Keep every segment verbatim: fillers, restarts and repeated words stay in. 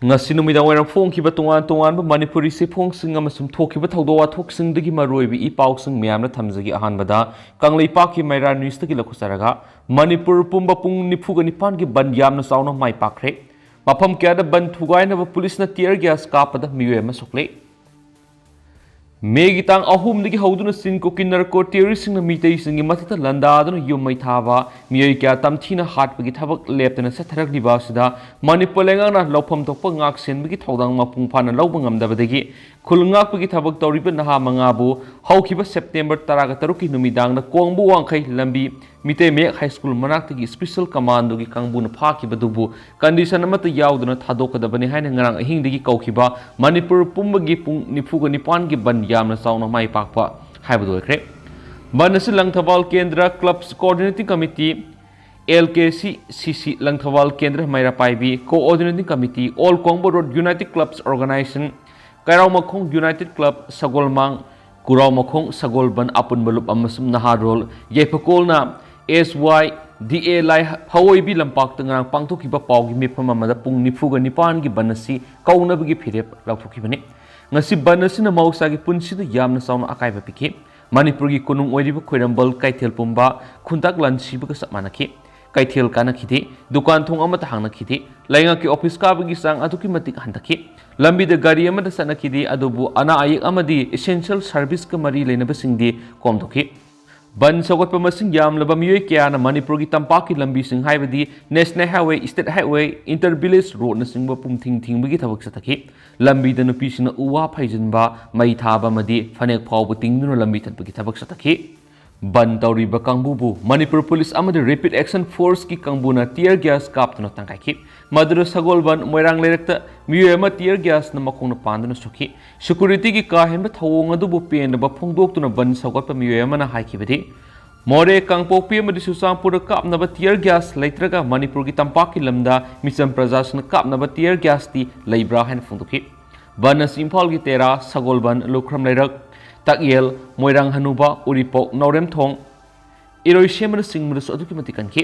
ꯉꯁꯤ ꯅꯨꯃꯤꯗꯥꯡ ꯋꯥꯏꯔꯝ ꯐꯣꯡꯈꯤꯕ ꯇꯣꯉꯥꯟ ꯇꯣꯉꯥꯟꯕ ꯃꯅꯤꯄꯨꯔꯤ ꯆꯦꯐꯣꯡꯁꯤꯡ ꯑꯃꯁꯨꯡ ꯊꯣꯛꯈꯤꯕ ꯊꯧꯗꯣꯛ ꯋꯥꯊꯣꯛꯁꯤꯡꯗꯒꯤ ꯃꯔꯨꯑꯣꯏꯕ ꯏ ꯄꯥꯎꯁꯤꯡ ꯃꯌꯥꯝꯅ ꯊꯝꯖꯒꯦ꯫ ꯑꯍꯥꯟꯕꯗ ꯀꯪꯂꯩꯄꯥꯛꯀꯤ ꯃꯩꯔꯥ ꯅ꯭ꯌꯨꯁꯇꯒꯤ ꯂꯧꯈꯠꯆꯔꯒ, ꯃꯅꯤꯄꯨꯔ ꯄꯨꯝꯕ ꯄꯨꯡ ꯅꯤꯐꯨꯒ ꯅꯤꯄꯥꯟꯒꯤ ꯕꯟ ꯌꯥꯝꯅ ꯆꯥꯎꯅ ꯃꯥꯏ ꯄꯥꯛꯈ꯭ꯔꯦ꯫ ꯃꯐꯝ ꯀꯌꯥꯗ ꯕꯟ ꯊꯨꯒꯥꯏꯅꯕ ꯄꯨꯂꯤꯁꯅ tear gas ꯀꯥꯞꯄꯗ ꯃꯤꯑꯣꯏ ꯑꯃ ꯁꯣꯛꯂꯦ꯫ ꯃꯦꯒꯤ ꯇꯥꯡ ꯑꯍꯨꯝꯗꯒꯤ ꯍꯧꯗꯨꯅ ꯆꯤꯟ ꯀꯣꯀꯤ ꯅꯥꯔꯀꯣ ꯇꯦꯔꯣꯔꯤꯁꯁꯤꯡꯅ ꯃꯤꯇꯩꯁꯤꯡꯒꯤ ꯃꯊꯛꯇ ꯂꯥꯟꯗꯥꯗꯨꯅ ꯌꯨꯝ ꯃꯩ ꯊꯥꯕ, ꯃꯤꯑꯣꯏ ꯀꯌꯥ ꯇꯝꯊꯤꯅ ꯍꯥꯠꯄꯒꯤ ꯊꯕꯛ ꯂꯦꯞꯇꯅ ꯆꯠꯊꯔꯛꯂꯤꯕ ꯑꯁꯤꯗ ꯃꯅꯤꯄꯨꯔ ꯂꯩꯉꯥꯛꯅ ꯂꯧꯐꯝ ꯊꯣꯛꯄ ꯉꯥꯛꯁꯦꯟꯕꯒꯤ ꯊꯧꯗꯥꯡ ꯃꯄꯨꯡ ꯐꯥꯅ ꯂꯧꯕ ꯉꯝꯗꯕꯗꯒꯤ ꯈꯨꯜ ꯉꯥꯛꯄꯒꯤ ꯊꯕꯛ ꯇꯧꯔꯤꯕ ꯅꯍꯥ ꯃꯉꯥꯕꯨ ꯍꯧꯈꯤꯕ ꯁꯦꯞꯇꯦꯝꯕꯔ ꯇꯔꯥꯒ ꯇꯔꯨꯛꯀꯤ ꯅꯨꯃꯤꯗꯥꯡꯗ ꯀꯣꯡꯕ ꯋꯥꯡꯈꯩ ꯂꯝꯕꯤ ꯃꯤꯇꯩ ꯃꯌꯦꯛ ꯍꯥꯏ ꯁ꯭ꯀꯨꯜ ꯃꯅꯥꯛꯇꯒꯤ special commandoꯒꯤ ꯀꯥꯡꯕꯨꯅ ꯐꯥꯈꯤꯕꯗꯨꯕꯨ condition ꯑꯃꯠꯇ ꯌꯥꯎꯗꯅ ꯊꯥꯗꯣꯛꯀꯗꯕꯅꯤ ꯍꯥꯏꯅ ꯉꯔꯥꯡ ꯑꯍꯤꯡꯗꯒꯤ ꯀꯧꯈꯤꯕ ꯃꯅꯤꯄꯨꯔ ꯄꯨꯝꯕꯒꯤ ꯄꯨꯡ ꯅꯤꯐꯨꯒ ꯅꯤꯄꯥꯟꯒꯤ ꯕꯟ ꯌꯥꯝꯅ ꯆꯥꯎꯅ ꯃꯥꯏ ꯄꯥꯛꯄ ꯍꯥꯏꯕꯗꯨ ꯑꯣꯏꯈ꯭ꯔꯦ꯫ ꯕꯟ ꯑꯁꯤ ꯂꯪꯊꯕꯥꯜ ꯀꯦꯟꯗ꯭ꯔ clubs coordinating committee, L K C C C Langthabal ꯀꯦꯟꯗ꯭ꯔ ꯃꯩꯔꯥ ꯄꯥꯏꯕꯤ coordinating committee, All Kongbo Road United Clubs Organization, ꯀꯩꯔꯥꯎꯃꯈꯣꯡ United Club, ꯁꯒꯣꯜꯃꯥꯡ, ꯀꯨꯔꯥꯎꯃꯈꯣꯡ ꯁꯒꯣꯜꯕꯟ ꯑꯄꯨꯟꯕ ꯂꯨꯞ ꯑꯃꯁꯨꯡ ꯅꯍꯥꯔꯣꯜ ꯌꯥꯏꯐꯀꯣꯜꯅ S Y D A ꯂꯥꯏ ꯍꯋꯣꯏꯕꯤ ꯂꯝꯄꯥꯛꯇ ꯉꯔꯥꯡ ꯄꯥꯡꯊꯣꯛꯈꯤꯕ ꯄꯥꯎꯒꯤ ꯃꯤꯐꯝ ꯑꯃꯗ ꯄꯨꯡ ꯅꯤꯐꯨꯒ ꯅꯤꯄꯥꯟꯒꯤ ꯕꯟ ꯑꯁꯤ ꯀꯧꯅꯕꯒꯤ ꯐꯤꯔꯦꯞ ꯂꯥꯎꯊꯣꯛꯈꯤꯕꯅꯤ꯫ ꯉꯁꯤ ꯕꯟ ꯑꯁꯤꯅ ꯃꯍꯧꯁꯥꯒꯤ ꯄꯨꯟꯁꯤꯗ ꯌꯥꯝꯅ ꯆꯥꯎꯅ ꯑꯀꯥꯏꯕ ꯄꯤꯈꯤ꯫ ꯃꯅꯤꯄꯨꯔꯒꯤ ꯀꯣꯅꯨꯡ ꯑꯣꯏꯔꯤꯕ ꯈꯣꯏꯔꯝꯕꯜ ꯀꯩꯊꯦꯜ ꯄꯨꯝꯕ ꯈꯨꯟꯇꯥꯛ ꯂꯥꯟ ꯁꯤꯕꯒ ꯆꯞ ꯃꯥꯟꯅꯈꯤ꯫ ꯀꯩꯊꯦꯜ ꯀꯥꯅꯈꯤꯗꯦ, ꯗꯨꯀꯥꯟ ꯊꯣꯡ ꯑꯃꯠꯇ ꯍꯥꯡꯅꯈꯤꯗꯦ꯫ ꯂꯩꯉꯥꯛꯀꯤ office ꯀꯥꯕꯒꯤ ꯆꯥꯡ ꯑꯗꯨꯛꯀꯤ ꯃꯇꯤꯛ ꯍꯟꯊꯈꯤ꯫ ꯂꯝꯕꯤꯗ ꯒꯥꯔꯤ ꯑꯃꯠꯇ ꯆꯠꯅꯈꯤꯗꯦ, ꯑꯗꯨꯕꯨ ꯑꯅꯥ ꯑꯌꯦꯛ ꯑꯃꯗꯤ essential serviceꯀ ꯃꯔꯤ ꯂꯩꯅꯕꯁꯤꯡꯗꯤ ꯀꯣꯝꯊꯣꯛꯈꯤ꯫ ꯕꯟ ꯁꯧꯒꯠꯄ ꯃꯁꯤꯡ ꯌꯥꯝꯂꯕ ꯃꯤꯑꯣꯏ ꯀꯌꯥꯅ ꯃꯅꯤꯄꯨꯔꯒꯤ ꯇꯝꯄꯥꯛꯀꯤ ꯂꯝꯕꯤꯁꯤꯡ ꯍꯥꯏꯕꯗꯤ National Highway, State Highway, Inter Village Roadꯅꯆꯤꯡꯕ ꯄꯨꯡꯊꯤꯡ ꯊꯤꯡꯕꯒꯤ ꯊꯕꯛ ꯆꯠꯊꯈꯤ꯫ ꯂꯝꯕꯤꯗ ꯅꯨꯄꯤꯁꯤꯡꯅ ꯎ ꯋꯥ ꯐꯩꯖꯤꯟꯕ, ꯃꯩ ꯊꯥꯕ ꯑꯃꯗꯤ ꯐꯅꯦꯛ ꯐꯥꯎꯕ ꯇꯤꯡꯗꯨꯅ ꯂꯝꯕꯤ ꯊꯠꯄꯒꯤ ꯊꯕꯛ ꯆꯠꯊꯈꯤ꯫ ꯕꯟ ꯇꯧꯔꯤꯕ ꯀꯥꯡꯕꯨꯕꯨ ꯃꯅꯤꯄꯨꯔ ꯄꯨꯂꯤꯁ ꯑꯃꯗꯤ Rapid Action Forceꯀꯤ ꯀꯥꯡꯕꯨꯅ tear gas ꯀꯥꯞꯇꯨꯅ ꯇꯥꯟꯒꯥꯏꯈꯤ꯫ ꯃꯗꯨꯗ ꯁꯒꯣꯜꯕꯟ, ꯃꯣꯏꯔꯥꯡ ꯂꯩꯔꯛꯇ ꯃꯤꯑꯣꯏ ꯑꯃ tear gasꯅ ꯃꯈꯣꯡꯅ ꯄꯥꯟꯗꯨꯅ ꯁꯣꯛꯈꯤ꯫ Securityꯒꯤ ꯀꯥ ꯍꯦꯟꯕ ꯊꯧꯑꯣꯡ ꯑꯗꯨꯕꯨ ꯄꯦꯟꯗꯕ ꯐꯣꯡꯗꯣꯛꯇꯨꯅ ꯕꯟ ꯁꯧꯒꯠꯄ ꯃꯤꯑꯣꯏ ꯑꯃꯅ ꯍꯥꯏꯈꯤꯕꯗꯤ, ꯃꯣꯔꯦ, ꯀꯥꯡꯄꯣꯛꯄꯤ ꯑꯃꯗꯤ ꯆꯨꯔꯆꯥꯟꯄꯨꯔꯗ ꯀꯥꯞꯅꯕ tear gas ꯂꯩꯇ꯭ꯔꯒ ꯃꯅꯤꯄꯨꯔꯒꯤ ꯇꯝꯄꯥꯛꯀꯤ ꯂꯝꯗ ꯃꯤꯆꯝ ꯄ꯭ꯔꯖꯥꯁꯤꯡꯅ ꯀꯥꯞꯅꯕ tear gasꯇꯤ ꯂꯩꯕ꯭ꯔꯥ ꯍꯥꯏꯅ ꯐꯣꯡꯗꯣꯛꯈꯤ꯫ ꯕꯟ ꯑꯁꯤ ꯏꯝꯐꯥꯜꯒꯤ ꯇꯦꯔꯥ, ꯁꯒꯣꯜꯕꯟ, ꯂꯨꯈ꯭ꯔꯝ ꯂꯩꯔꯛ, ꯇꯥꯛꯌꯦꯜ, ꯃꯣꯏꯔꯥꯡ ꯍꯅꯨꯕ, ꯎꯔꯤꯄꯣꯛ, ꯅꯥꯎꯔꯦꯝꯊꯣꯡ, ꯏꯔꯣꯏꯁꯦꯝꯕꯅꯆꯤꯡꯕꯗꯁꯨ ꯑꯗꯨꯛꯀꯤ ꯃꯇꯤꯛ ꯀꯟꯈꯤ꯫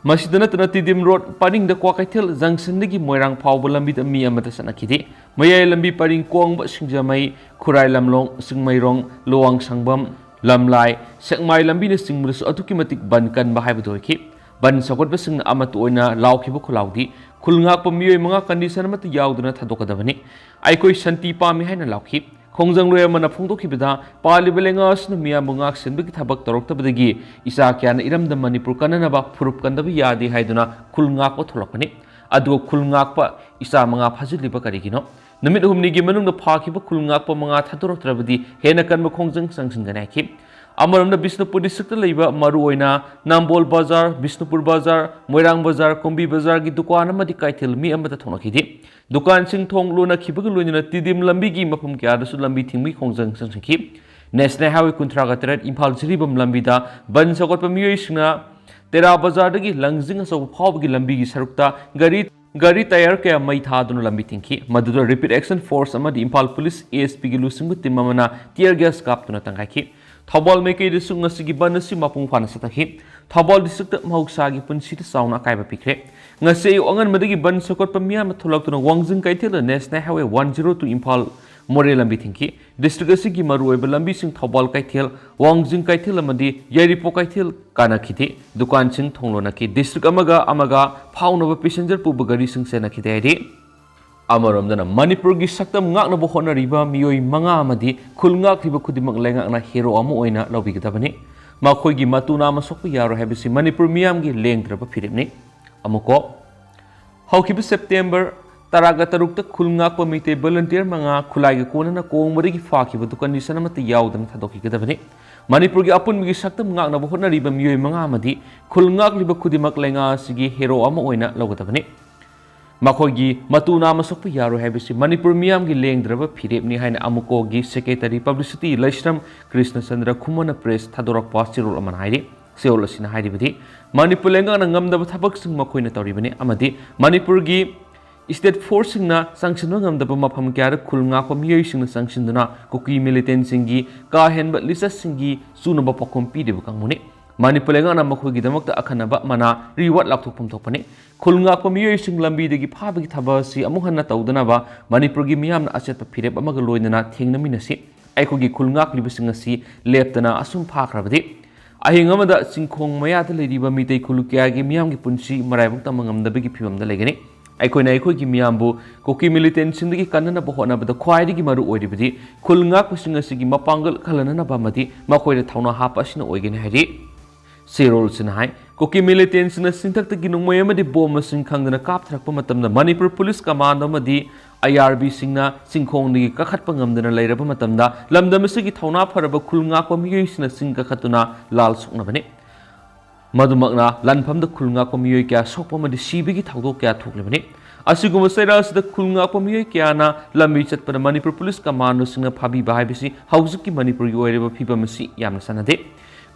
ꯃꯁꯤꯗ ꯅꯠꯇꯅ ꯇꯤꯗꯤꯝ ꯔꯣꯗ ꯄꯔꯤꯡꯗ ꯀ꯭ꯋꯥꯀꯩꯊꯦꯜ ꯖꯪꯁꯟꯗꯒꯤ ꯃꯣꯏꯔꯥꯡ ꯐꯥꯎꯕ ꯂꯝꯕꯤꯗ ꯃꯤ ꯑꯃꯠꯇ ꯆꯠꯅꯈꯤꯗꯦ꯫ ꯃꯌꯥꯏ ꯂꯝꯕꯤ ꯄꯔꯤꯡ ꯀꯣꯡꯕ, ꯁꯤꯡꯖꯃꯩ, ꯈꯨꯔꯥꯏ ꯂꯝꯂꯣꯡ, ꯆꯤꯡꯃꯩꯔꯣꯡ, ꯂꯨꯋꯥꯡꯁꯪꯕꯝ, ꯂꯝꯂꯥꯏ, ꯁꯦꯛꯃꯥꯏ ꯂꯝꯕꯤꯅꯆꯤꯡꯕꯗꯁꯨ ꯑꯗꯨꯛꯀꯤ ꯃꯇꯤꯛ ꯕꯟ ꯀꯟꯕ ꯍꯥꯏꯕꯗꯨ ꯑꯣꯏꯈꯤ꯫ ꯕꯟ ꯁꯧꯒꯠꯄꯁꯤꯡꯅ ꯑꯃꯠꯇ ꯑꯣꯏꯅ ꯂꯥꯎꯈꯤꯕ ꯈꯨꯜꯂꯥꯎꯗꯤ, ꯈꯨꯜ ꯉꯥꯛꯄ ꯃꯤꯑꯣꯏ ꯃꯉꯥ ꯀꯟꯗꯤꯁꯟ ꯑꯃꯠꯇ ꯌꯥꯎꯗꯅ ꯊꯥꯗꯣꯛꯀꯗꯕꯅꯤ꯫ ꯑꯩꯈꯣꯏ ꯁꯥꯟꯇꯤ ꯄꯥꯝꯃꯤ ꯍꯥꯏꯅ ꯂꯥꯎꯈꯤ꯫ ꯈꯣꯡꯖꯪꯂꯣꯏ ꯑꯃꯅ ꯐꯣꯡꯗꯣꯛꯈꯤꯕꯗ, ꯄꯥꯜꯂꯤꯕ ꯂꯩꯉꯥꯛ ꯑꯁꯤꯅ ꯃꯤꯌꯥꯝꯕꯨ ꯉꯥꯛ ꯁꯦꯟꯕꯒꯤ ꯊꯕꯛ ꯇꯧꯔꯛꯇꯕꯗꯒꯤ ꯏꯆꯥ ꯀꯌꯥꯅ ꯏꯔꯝꯗꯝ ꯃꯅꯤꯄꯨꯔ ꯀꯟꯅꯅꯕ ꯐꯨꯔꯨꯞ ꯀꯟꯗꯕ ꯌꯥꯗꯦ ꯍꯥꯏꯗꯨꯅ ꯈꯨꯜ ꯉꯥꯛꯄ ꯊꯣꯛꯂꯛꯄꯅꯤ꯫ ꯑꯗꯨꯒ ꯈꯨꯜ ꯉꯥꯛꯄ ꯏꯆꯥ ꯃꯉꯥ ꯐꯥꯖꯤꯜꯂꯤꯕ ꯀꯔꯤꯒꯤꯅꯣ? ꯅꯨꯃꯤꯠ ꯍꯨꯝꯅꯤꯒꯤ ꯃꯅꯨꯡꯗ ꯐꯥꯈꯤꯕ ꯈꯨꯜ ꯉꯥꯛꯄ ꯃꯉꯥ ꯊꯥꯗꯣꯔꯛꯇ꯭ꯔꯕꯗꯤ ꯍꯦꯟꯅ ꯀꯟꯕ ꯈꯣꯡꯖꯪ ꯆꯪꯁꯤꯟꯒꯅꯤ ꯍꯥꯏꯈꯤ꯫ ꯑꯃꯔꯣꯝꯗ, ꯕꯤꯁꯅꯨꯄꯨꯔ ꯗꯤꯁꯇ꯭ꯔꯤꯛꯇ ꯂꯩꯕ ꯃꯔꯨꯑꯣꯏꯅ ꯅꯝꯕꯣꯜ ꯕꯖꯥꯔ, ꯕꯤꯁꯅꯨꯄꯨꯔ ꯕꯖꯥꯔ, ꯃꯣꯏꯔꯥꯡ ꯕꯖꯥꯔ, ꯀꯨꯝꯕꯤ ꯕꯖꯥꯔꯒꯤ ꯗꯨꯀꯥꯟ ꯑꯃꯗꯤ ꯀꯩꯊꯦꯜ ꯃꯤ ꯑꯃꯠꯇ ꯊꯣꯛꯅꯈꯤꯗꯦ꯫ ꯗꯨꯀꯥꯟꯁꯤꯡ ꯊꯣꯡ ꯂꯣꯟꯅꯈꯤꯕꯒ ꯂꯣꯏꯅꯅ ꯇꯤꯗꯤꯝ ꯂꯝꯕꯤꯒꯤ ꯃꯐꯝ ꯀꯌꯥꯗꯁꯨ ꯂꯝꯕꯤ ꯊꯤꯡꯕꯒꯤ ꯈꯣꯡꯖꯪ ꯆꯪꯁꯤꯟꯈꯤ꯫ ꯅꯦꯁꯅꯦꯜ ꯍꯥꯏꯋꯦ ꯀꯨꯟꯊ꯭ꯔꯥꯒ ꯇꯔꯦꯠ ꯏꯝꯐꯥꯜ ꯖꯤꯔꯤꯕꯥꯝ ꯂꯝꯕꯤꯗ ꯕꯟ ꯁꯧꯒꯠꯄ ꯃꯤꯑꯣꯏꯁꯤꯡꯅ ꯇꯦꯔꯥ ꯕꯖꯥꯔꯗꯒꯤ ꯂꯪꯖꯤꯡ ꯑꯆꯧꯕ ꯐꯥꯎꯕꯒꯤ ꯂꯝꯕꯤꯒꯤ ꯁꯔꯨꯛꯇ ꯒꯥꯔꯤ, ꯒꯥꯔꯤ ꯇꯌꯥꯔ ꯀꯌꯥ ꯃꯩ ꯊꯥꯗꯨꯅ ꯂꯝꯕꯤ ꯊꯤꯡꯈꯤ꯫ ꯃꯗꯨꯗ ꯔꯦꯄꯤꯗ ꯑꯦꯛꯁꯟ ꯐꯣꯔꯁ ꯑꯃꯗꯤ ꯏꯝꯐꯥꯜ ꯄꯨꯂꯤꯁ, ꯑꯦ ꯑꯦꯁ ꯄꯤꯒꯤ ꯂꯨꯆꯤꯡꯕ ꯇꯤꯝ ꯑꯃꯅ ꯇꯤꯌꯔ ꯒ꯭ꯌꯥꯁ ꯀꯥꯞꯇꯨꯅ ꯇꯪꯈꯥꯏꯈꯤ꯫ ꯊꯧꯕꯥꯜ ꯃꯥꯏꯀꯩꯗꯁꯨ ꯉꯁꯤꯒꯤ ꯕꯟ ꯑꯁꯤ ꯃꯄꯨꯡ ꯐꯥꯅ ꯆꯠꯊꯈꯤ꯫ ꯊꯧꯕꯥꯜ ꯗꯤꯁꯇ꯭ꯔꯤꯛꯇ ꯃꯍꯧꯁꯥꯒꯤ ꯄꯨꯟꯁꯤꯗ ꯆꯥꯎꯅ ꯑꯀꯥꯏꯕ ꯄꯤꯈ꯭ꯔꯦ꯫ ꯉꯁꯤ ꯑꯌꯨꯛ ꯑꯉꯟꯕꯗꯒꯤ ꯕꯟ ꯁꯧꯒꯠꯄ ꯃꯤꯌꯥꯝ ꯑꯃ ꯊꯣꯛꯂꯛꯇꯨꯅ ꯋꯥꯡꯖꯤꯡ ꯀꯩꯊꯦꯜꯗ national highway one zero two Imphal ꯃꯣꯔꯦ ꯂꯝꯕꯤ ꯊꯤꯡꯈꯤ꯫ ꯗꯤꯁꯇ꯭ꯔꯤꯛ ꯑꯁꯤꯒꯤ ꯃꯔꯨꯑꯣꯏꯕ ꯂꯝꯕꯤꯁꯤꯡ ꯊꯧꯕꯥꯜ ꯀꯩꯊꯦꯜ, ꯋꯥꯡꯖꯤꯡ ꯀꯩꯊꯦꯜ ꯑꯃꯗꯤ ꯌꯥꯏꯔꯤꯄꯣꯛ ꯀꯩꯊꯦꯜ ꯀꯥꯟꯅꯈꯤꯗꯦ꯫ ꯗꯨꯀꯥꯟꯁꯤꯡ ꯊꯣꯡ ꯂꯣꯟꯅꯈꯤ꯫ ꯗꯤꯁꯇ꯭ꯔꯤꯛ ꯑꯃꯒ ꯑꯃꯒ ꯐꯥꯎꯅꯕ ꯄꯦꯁꯦꯟꯖꯔ ꯄꯨꯕ ꯒꯥꯔꯤꯁꯤꯡ ꯆꯦꯟꯅꯈꯤꯗꯦ ꯍꯥꯏꯔꯤ꯫ ꯑꯃꯔꯣꯝꯗꯅ, ꯃꯅꯤꯄꯨꯔꯒꯤ ꯁꯛꯇꯝ ꯉꯥꯛꯅꯕ ꯍꯣꯠꯅꯔꯤꯕ ꯃꯤꯑꯣꯏ ꯃꯉꯥ ꯑꯃꯗꯤ ꯈꯨꯜ ꯉꯥꯛꯂꯤꯕ ꯈꯨꯗꯤꯡꯃꯛ ꯂꯩꯉꯥꯛꯅ ꯍꯦꯔꯣ ꯑꯃ ꯑꯣꯏꯅ ꯂꯧꯕꯤꯒꯗꯕꯅꯤ꯫ ꯃꯈꯣꯏꯒꯤ ꯃꯇꯨ ꯅꯥꯝꯃ ꯁꯣꯛꯄ ꯌꯥꯔꯣꯏ ꯍꯥꯏꯕꯁꯤ ꯃꯅꯤꯄꯨꯔ ꯃꯤꯌꯥꯝꯒꯤ ꯂꯦꯡꯗ꯭ꯔꯕ ꯐꯤꯔꯦꯞꯅꯤ꯫ ꯑꯃꯨꯛꯀꯣ, ꯍꯧꯈꯤꯕ ꯁꯦꯞꯇꯦꯝꯕꯔ ꯇꯔꯥꯒ ꯇꯔꯨꯛꯇ ꯈꯨꯜ ꯉꯥꯛꯄ ꯃꯤꯇꯩ ꯚꯣꯂꯨꯟꯇꯤꯌꯔ ꯃꯉꯥ ꯈꯨꯠꯂꯥꯏꯒ ꯀꯣꯟꯅꯅ ꯀꯣꯡꯕꯗꯒꯤ ꯐꯥꯈꯤꯕꯗꯨ ꯀꯟꯗꯤꯁꯟ ꯑꯃꯠꯇ ꯌꯥꯎꯗꯅ ꯊꯥꯗꯣꯛꯈꯤꯒꯗꯕꯅꯤ꯫ ꯃꯅꯤꯄꯨꯔꯒꯤ ꯑꯄꯨꯟꯕꯒꯤ ꯁꯛꯇꯝ ꯉꯥꯛꯅꯕ ꯍꯣꯠꯅꯔꯤꯕ ꯃꯤꯑꯣꯏ ꯃꯉꯥ ꯑꯃꯗꯤ ꯈꯨꯜ ꯉꯥꯛꯂꯤꯕ ꯈꯨꯗꯤꯡꯃꯛ ꯂꯩꯉꯥꯛ ꯑꯁꯤꯒꯤ ꯍꯦꯔꯣ ꯑꯃ ꯑꯣꯏꯅ ꯂꯧꯒꯗꯕꯅꯤ꯫ ꯃꯈꯣꯏꯒꯤ ꯃꯇꯨ ꯅꯥꯝꯃ ꯁꯣꯛꯄ ꯌꯥꯔꯣꯏ ꯍꯥꯏꯕꯁꯤ ꯃꯅꯤꯄꯨꯔ ꯃꯤꯌꯥꯝꯒꯤ ꯂꯦꯡꯗ꯭ꯔꯕ ꯐꯤꯔꯦꯞꯅꯤ ꯍꯥꯏꯅ ꯑꯃꯨꯛꯀꯣꯒꯤ ꯁꯦꯀ꯭ꯔꯦꯇꯔꯤ ꯄꯕ꯭ꯂꯤꯁꯤꯇꯤ ꯂꯩꯁ꯭ꯔꯝ ꯀ꯭ꯔꯤꯁꯅꯆꯟꯗ꯭ꯔ ꯈꯨꯃꯟꯅ ꯄ꯭ꯔꯦꯁ ꯊꯥꯗꯣꯔꯛꯄ ꯆꯦꯔꯣꯜ ꯑꯃꯅ ꯍꯥꯏꯔꯤ꯫ ꯆꯦꯔꯣꯜ ꯑꯁꯤꯅ ꯍꯥꯏꯔꯤꯕꯗꯤ, ꯃꯅꯤꯄꯨꯔ ꯂꯩꯉꯥꯛꯅ ꯉꯝꯗꯕ ꯊꯕꯛꯁꯤꯡ ꯃꯈꯣꯏꯅ ꯇꯧꯔꯤꯕꯅꯤ ꯑꯃꯗꯤ ꯃꯅꯤꯄꯨꯔꯒꯤ ꯁ꯭ꯇꯦꯠ ꯐꯣꯔꯁꯁꯤꯡꯅ ꯆꯪꯁꯤꯟꯕ ꯉꯝꯗꯕ ꯃꯐꯝ ꯀꯌꯥꯗ ꯈꯨꯜ ꯉꯥꯛꯄ ꯃꯤꯑꯣꯏꯁꯤꯡꯅ ꯆꯪꯁꯤꯟꯗꯨꯅ ꯀꯨꯀꯤ ꯃꯤꯂꯤꯇꯦꯟꯁꯤꯡꯒꯤ ꯀꯥ ꯍꯦꯟꯕ ꯂꯤꯆꯠꯁꯤꯡꯒꯤ ꯆꯨꯅꯕ ꯄꯥꯎꯈꯨꯝ ꯄꯤꯔꯤꯕ ꯀꯥꯡꯕꯨꯅꯤ꯫ ꯃꯅꯤꯄꯨꯔ ꯂꯩꯉꯥꯛꯅ ꯃꯈꯣꯏꯒꯤꯗꯃꯛꯇ ꯑꯈꯟꯅꯕ ꯃꯅꯥ reward ꯂꯥꯎꯊꯣꯛꯐꯝ ꯊꯣꯛꯄꯅꯤ꯫ ꯈꯨꯜ ꯉꯥꯛꯄ ꯃꯤꯑꯣꯏꯁꯤꯡ ꯂꯝꯕꯤꯗꯒꯤ ꯐꯥꯕꯒꯤ ꯊꯕꯛ ꯑꯁꯤ ꯑꯃꯨꯛ ꯍꯟꯅ ꯇꯧꯗꯅꯕ ꯃꯅꯤꯄꯨꯔꯒꯤ ꯃꯤꯌꯥꯝꯅ ꯑꯆꯦꯠꯄ ꯐꯤꯔꯦꯞ ꯑꯃꯒ ꯂꯣꯏꯅꯅ ꯊꯦꯡꯅꯃꯤꯟꯅꯁꯤ꯫ ꯑꯩꯈꯣꯏꯒꯤ ꯈꯨꯜ ꯉꯥꯛꯂꯤꯕꯁꯤꯡ ꯑꯁꯤ ꯂꯦꯞꯇꯅ ꯑꯁꯨꯝ ꯐꯥꯈ꯭ꯔꯕꯗꯤ ꯑꯍꯤꯡ ꯑꯃꯗ ꯆꯤꯡꯈꯣꯡ ꯃꯌꯥꯗ ꯂꯩꯔꯤꯕ ꯃꯤꯇꯩ ꯈꯨꯜꯂꯨ ꯀꯌꯥꯒꯤ ꯃꯤꯌꯥꯝꯒꯤ ꯄꯨꯟꯁꯤ ꯃꯔꯥꯏꯕꯛ ꯇꯝꯕ ꯉꯝꯗꯕꯒꯤ ꯐꯤꯕꯝꯗ ꯂꯩꯒꯅꯤ꯫ ꯑꯩꯈꯣꯏꯅ ꯑꯩꯈꯣꯏꯒꯤ ꯃꯤꯌꯥꯝꯕꯨ ꯀꯨꯀꯤ ꯃꯤꯂꯤꯇꯦꯟꯁꯤꯡꯗꯒꯤ ꯀꯟꯅꯅꯕ ꯍꯣꯠꯅꯕꯗ ꯈ꯭ꯋꯥꯏꯗꯒꯤ ꯃꯔꯨ ꯑꯣꯏꯔꯤꯕꯗꯤ ꯈꯨꯜ ꯉꯥꯛꯄꯁꯤꯡ ꯑꯁꯤꯒꯤ ꯃꯄꯥꯡꯒꯜ ꯀꯜꯍꯟꯅꯕ ꯑꯃꯗꯤ ꯃꯈꯣꯏꯗ ꯊꯧꯅꯥ ꯍꯥꯞꯄ ꯑꯁꯤꯅ ꯑꯣꯏꯒꯅꯤ ꯍꯥꯏꯔꯤ꯫ ꯁꯤꯔꯣꯜꯁꯤꯅ ꯍꯥꯏ, ꯀꯨꯀꯤ ꯃꯤꯂꯤꯇꯦꯟꯁꯤꯡꯅ ꯆꯤꯡꯊꯛꯇꯒꯤ ꯅꯣꯡꯃꯩ ꯑꯃꯗꯤ ꯕꯣꯝ ꯃꯁꯤꯡ ꯈꯪꯗꯅ ꯀꯥꯞꯊꯔꯛꯄ ꯃꯇꯝꯗ ꯃꯅꯤꯄꯨꯔ ꯄꯨꯂꯤꯁ ꯀꯃꯥꯟꯗꯣ ꯑꯃꯗꯤ ꯑꯥꯏ ꯑꯥꯔ ꯕꯤꯁꯤꯡꯅ ꯆꯤꯡꯈꯣꯡꯗꯒꯤ ꯀꯥꯈꯠꯄ ꯉꯝꯗꯅ ꯂꯩꯔꯕ ꯃꯇꯝꯗ ꯂꯝꯗꯝ ꯑꯁꯤꯒꯤ ꯊꯧꯅꯥ ꯐꯔꯕ ꯈꯨꯜ ꯉꯥꯛꯄ ꯃꯤꯑꯣꯏꯁꯤꯡꯅ ꯆꯤꯡ ꯀꯥꯈꯠꯇꯨꯅ ꯂꯥꯜ ꯁꯣꯛꯅꯕꯅꯤ꯫ ꯃꯗꯨꯃꯛꯅ ꯂꯥꯟꯐꯝꯗ ꯈꯨꯜ ꯉꯥꯛꯄ ꯃꯤꯑꯣꯏ ꯀꯌꯥ ꯁꯣꯛꯄ ꯑꯃꯗꯤ ꯁꯤꯕꯒꯤ ꯊꯧꯗꯣꯛ ꯀꯌꯥ ꯊꯣꯛꯂꯤꯕꯅꯤ꯫ ꯑꯁꯤꯒꯨꯝꯕ ꯆꯩꯔꯥꯛ ꯑꯁꯤꯗ ꯈꯨꯜ ꯉꯥꯛꯄ ꯃꯤꯑꯣꯏ ꯀꯌꯥꯅ ꯂꯝꯕꯤ ꯆꯠꯄꯗ ꯃꯅꯤꯄꯨꯔ ꯄꯨꯂꯤꯁ ꯀꯃꯥꯟꯗꯣꯁꯤꯡꯅ ꯐꯥꯕꯤꯕ ꯍꯥꯏꯕꯁꯤ ꯍꯧꯖꯤꯛꯀꯤ ꯃꯅꯤꯄꯨꯔꯒꯤ ꯑꯣꯏꯔꯤꯕ ꯐꯤꯕꯝ ꯑꯁꯤ ꯌꯥꯝꯅ ꯆꯥꯟꯅꯗꯦ꯫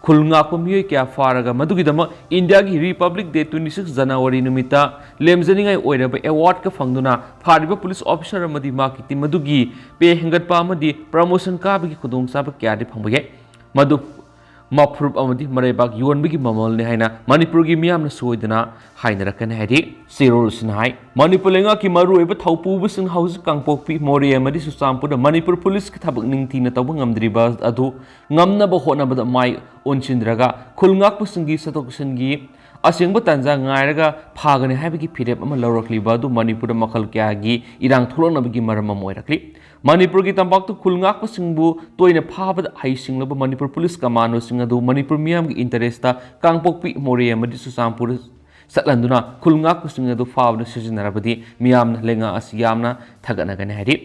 ꯈꯨꯜ ꯉꯥꯛꯄ ꯃꯤꯑꯣꯏ ꯀꯌꯥ ꯐꯥꯔꯒ ꯃꯗꯨꯒꯤꯗꯃꯛ ꯏꯟꯗꯤꯌꯥꯒꯤ republic day twenty six January ꯅꯨꯃꯤꯠꯇ ꯂꯦꯝꯖꯅꯤꯡꯉꯥꯏ ꯑꯣꯏꯔꯕ ꯑꯦꯋꯥꯔꯗꯀ ꯐꯪꯗꯨꯅ ꯐꯥꯔꯤꯕ ꯄꯨꯂꯤꯁ ꯑꯣꯐꯤꯁꯥꯔ ꯑꯃꯗꯤ ꯃꯍꯥꯛꯀꯤ ꯇꯤꯝ ꯑꯗꯨꯒꯤ ꯄꯦ ꯍꯦꯟꯒꯠꯄ ꯑꯃꯗꯤ ꯄ꯭ꯔꯃꯣꯁꯟ ꯀꯥꯕꯒꯤ ꯈꯨꯗꯣꯡꯆꯥꯕ ꯀꯌꯥꯗꯤ ꯐꯪꯕ ꯌꯥꯏ꯫ ꯃꯗꯨ ꯃꯐꯨꯔꯨꯞ ꯑꯃꯗꯤ ꯃꯔꯩꯕꯥꯛ ꯌꯣꯟꯕꯒꯤ ꯃꯃꯜꯅꯤ ꯍꯥꯏꯅ ꯃꯅꯤꯄꯨꯔꯒꯤ ꯃꯤꯌꯥꯝꯅ ꯁꯣꯏꯗꯅ ꯍꯥꯏꯅꯔꯛꯀꯅꯤ ꯍꯥꯏꯔꯤ꯫ ꯁꯤꯔꯣꯜ ꯑꯁꯤꯅ ꯍꯥꯏ, ꯃꯅꯤꯄꯨꯔ ꯂꯩꯉꯥꯛꯀꯤ ꯃꯔꯨꯑꯣꯏꯕ ꯊꯧꯄꯨꯕꯁꯤꯡ ꯍꯧꯖꯤꯛ ꯀꯥꯡꯄꯣꯛꯄꯤ, ꯃꯣꯔꯦ ꯑꯃꯗꯤ ꯆꯨꯔꯆꯥꯟꯄꯨꯔꯗ ꯃꯅꯤꯄꯨꯔ ꯄꯨꯂꯤꯁꯀꯤ ꯊꯕꯛ ꯅꯤꯡꯊꯤꯅ ꯇꯧꯕ ꯉꯝꯗ꯭ꯔꯤꯕ ꯑꯗꯨ ꯉꯝꯅꯕ ꯍꯣꯠꯅꯕꯗ ꯃꯥꯏ ꯑꯣꯟꯁꯤꯟꯗ꯭ꯔꯒ ꯈꯨꯜ ꯉꯥꯛꯄꯁꯤꯡꯒꯤ ꯆꯠꯊꯣꯛ ꯆꯠꯁꯤꯟꯒꯤ ꯑꯁꯦꯡꯕ ꯇꯥꯟꯖꯥ ꯉꯥꯏꯔꯒ ꯐꯥꯒꯅꯤ ꯍꯥꯏꯕꯒꯤ ꯐꯤꯔꯦꯞ ꯑꯃ ꯂꯧꯔꯛꯂꯤꯕ ꯑꯗꯨ ꯃꯅꯤꯄꯨꯔꯗ ꯃꯈꯜ ꯀꯌꯥꯒꯤ ꯏꯔꯥꯡ ꯊꯣꯛꯂꯛꯅꯕꯒꯤ ꯃꯔꯝ ꯑꯃ ꯑꯣꯏꯔꯛꯂꯤ꯫ ꯃꯅꯤꯄꯨꯔꯒꯤ ꯇꯝꯄꯥꯛꯇ ꯈꯨꯜ ꯉꯥꯛꯄꯁꯤꯡꯕꯨ ꯇꯣꯏꯅ ꯐꯥꯕꯗ ꯍꯩꯁꯤꯡꯂꯕ ꯃꯅꯤꯄꯨꯔ ꯄꯨꯂꯤꯁ ꯀꯃꯥꯟꯗꯣꯁꯤꯡ ꯑꯗꯨ ꯃꯅꯤꯄꯨꯔ ꯃꯤꯌꯥꯝꯒꯤ ꯏꯟꯇꯔꯦꯁꯇ ꯀꯥꯡꯄꯣꯛꯄꯤ, ꯃꯣꯔꯦ ꯑꯃꯗꯤ ꯆꯨꯔꯆꯥꯟꯄꯨꯔ ꯆꯠꯍꯟꯗꯨꯅ ꯈꯨꯜ ꯉꯥꯛꯄꯁꯤꯡ ꯑꯗꯨ ꯐꯥꯕꯗ ꯁꯤꯖꯤꯟꯅꯔꯕꯗꯤ ꯃꯤꯌꯥꯝꯅ ꯂꯩꯉꯥꯛ ꯑꯁꯤ ꯌꯥꯝꯅ ꯊꯥꯒꯠꯅꯒꯅꯤ ꯍꯥꯏꯔꯤ꯫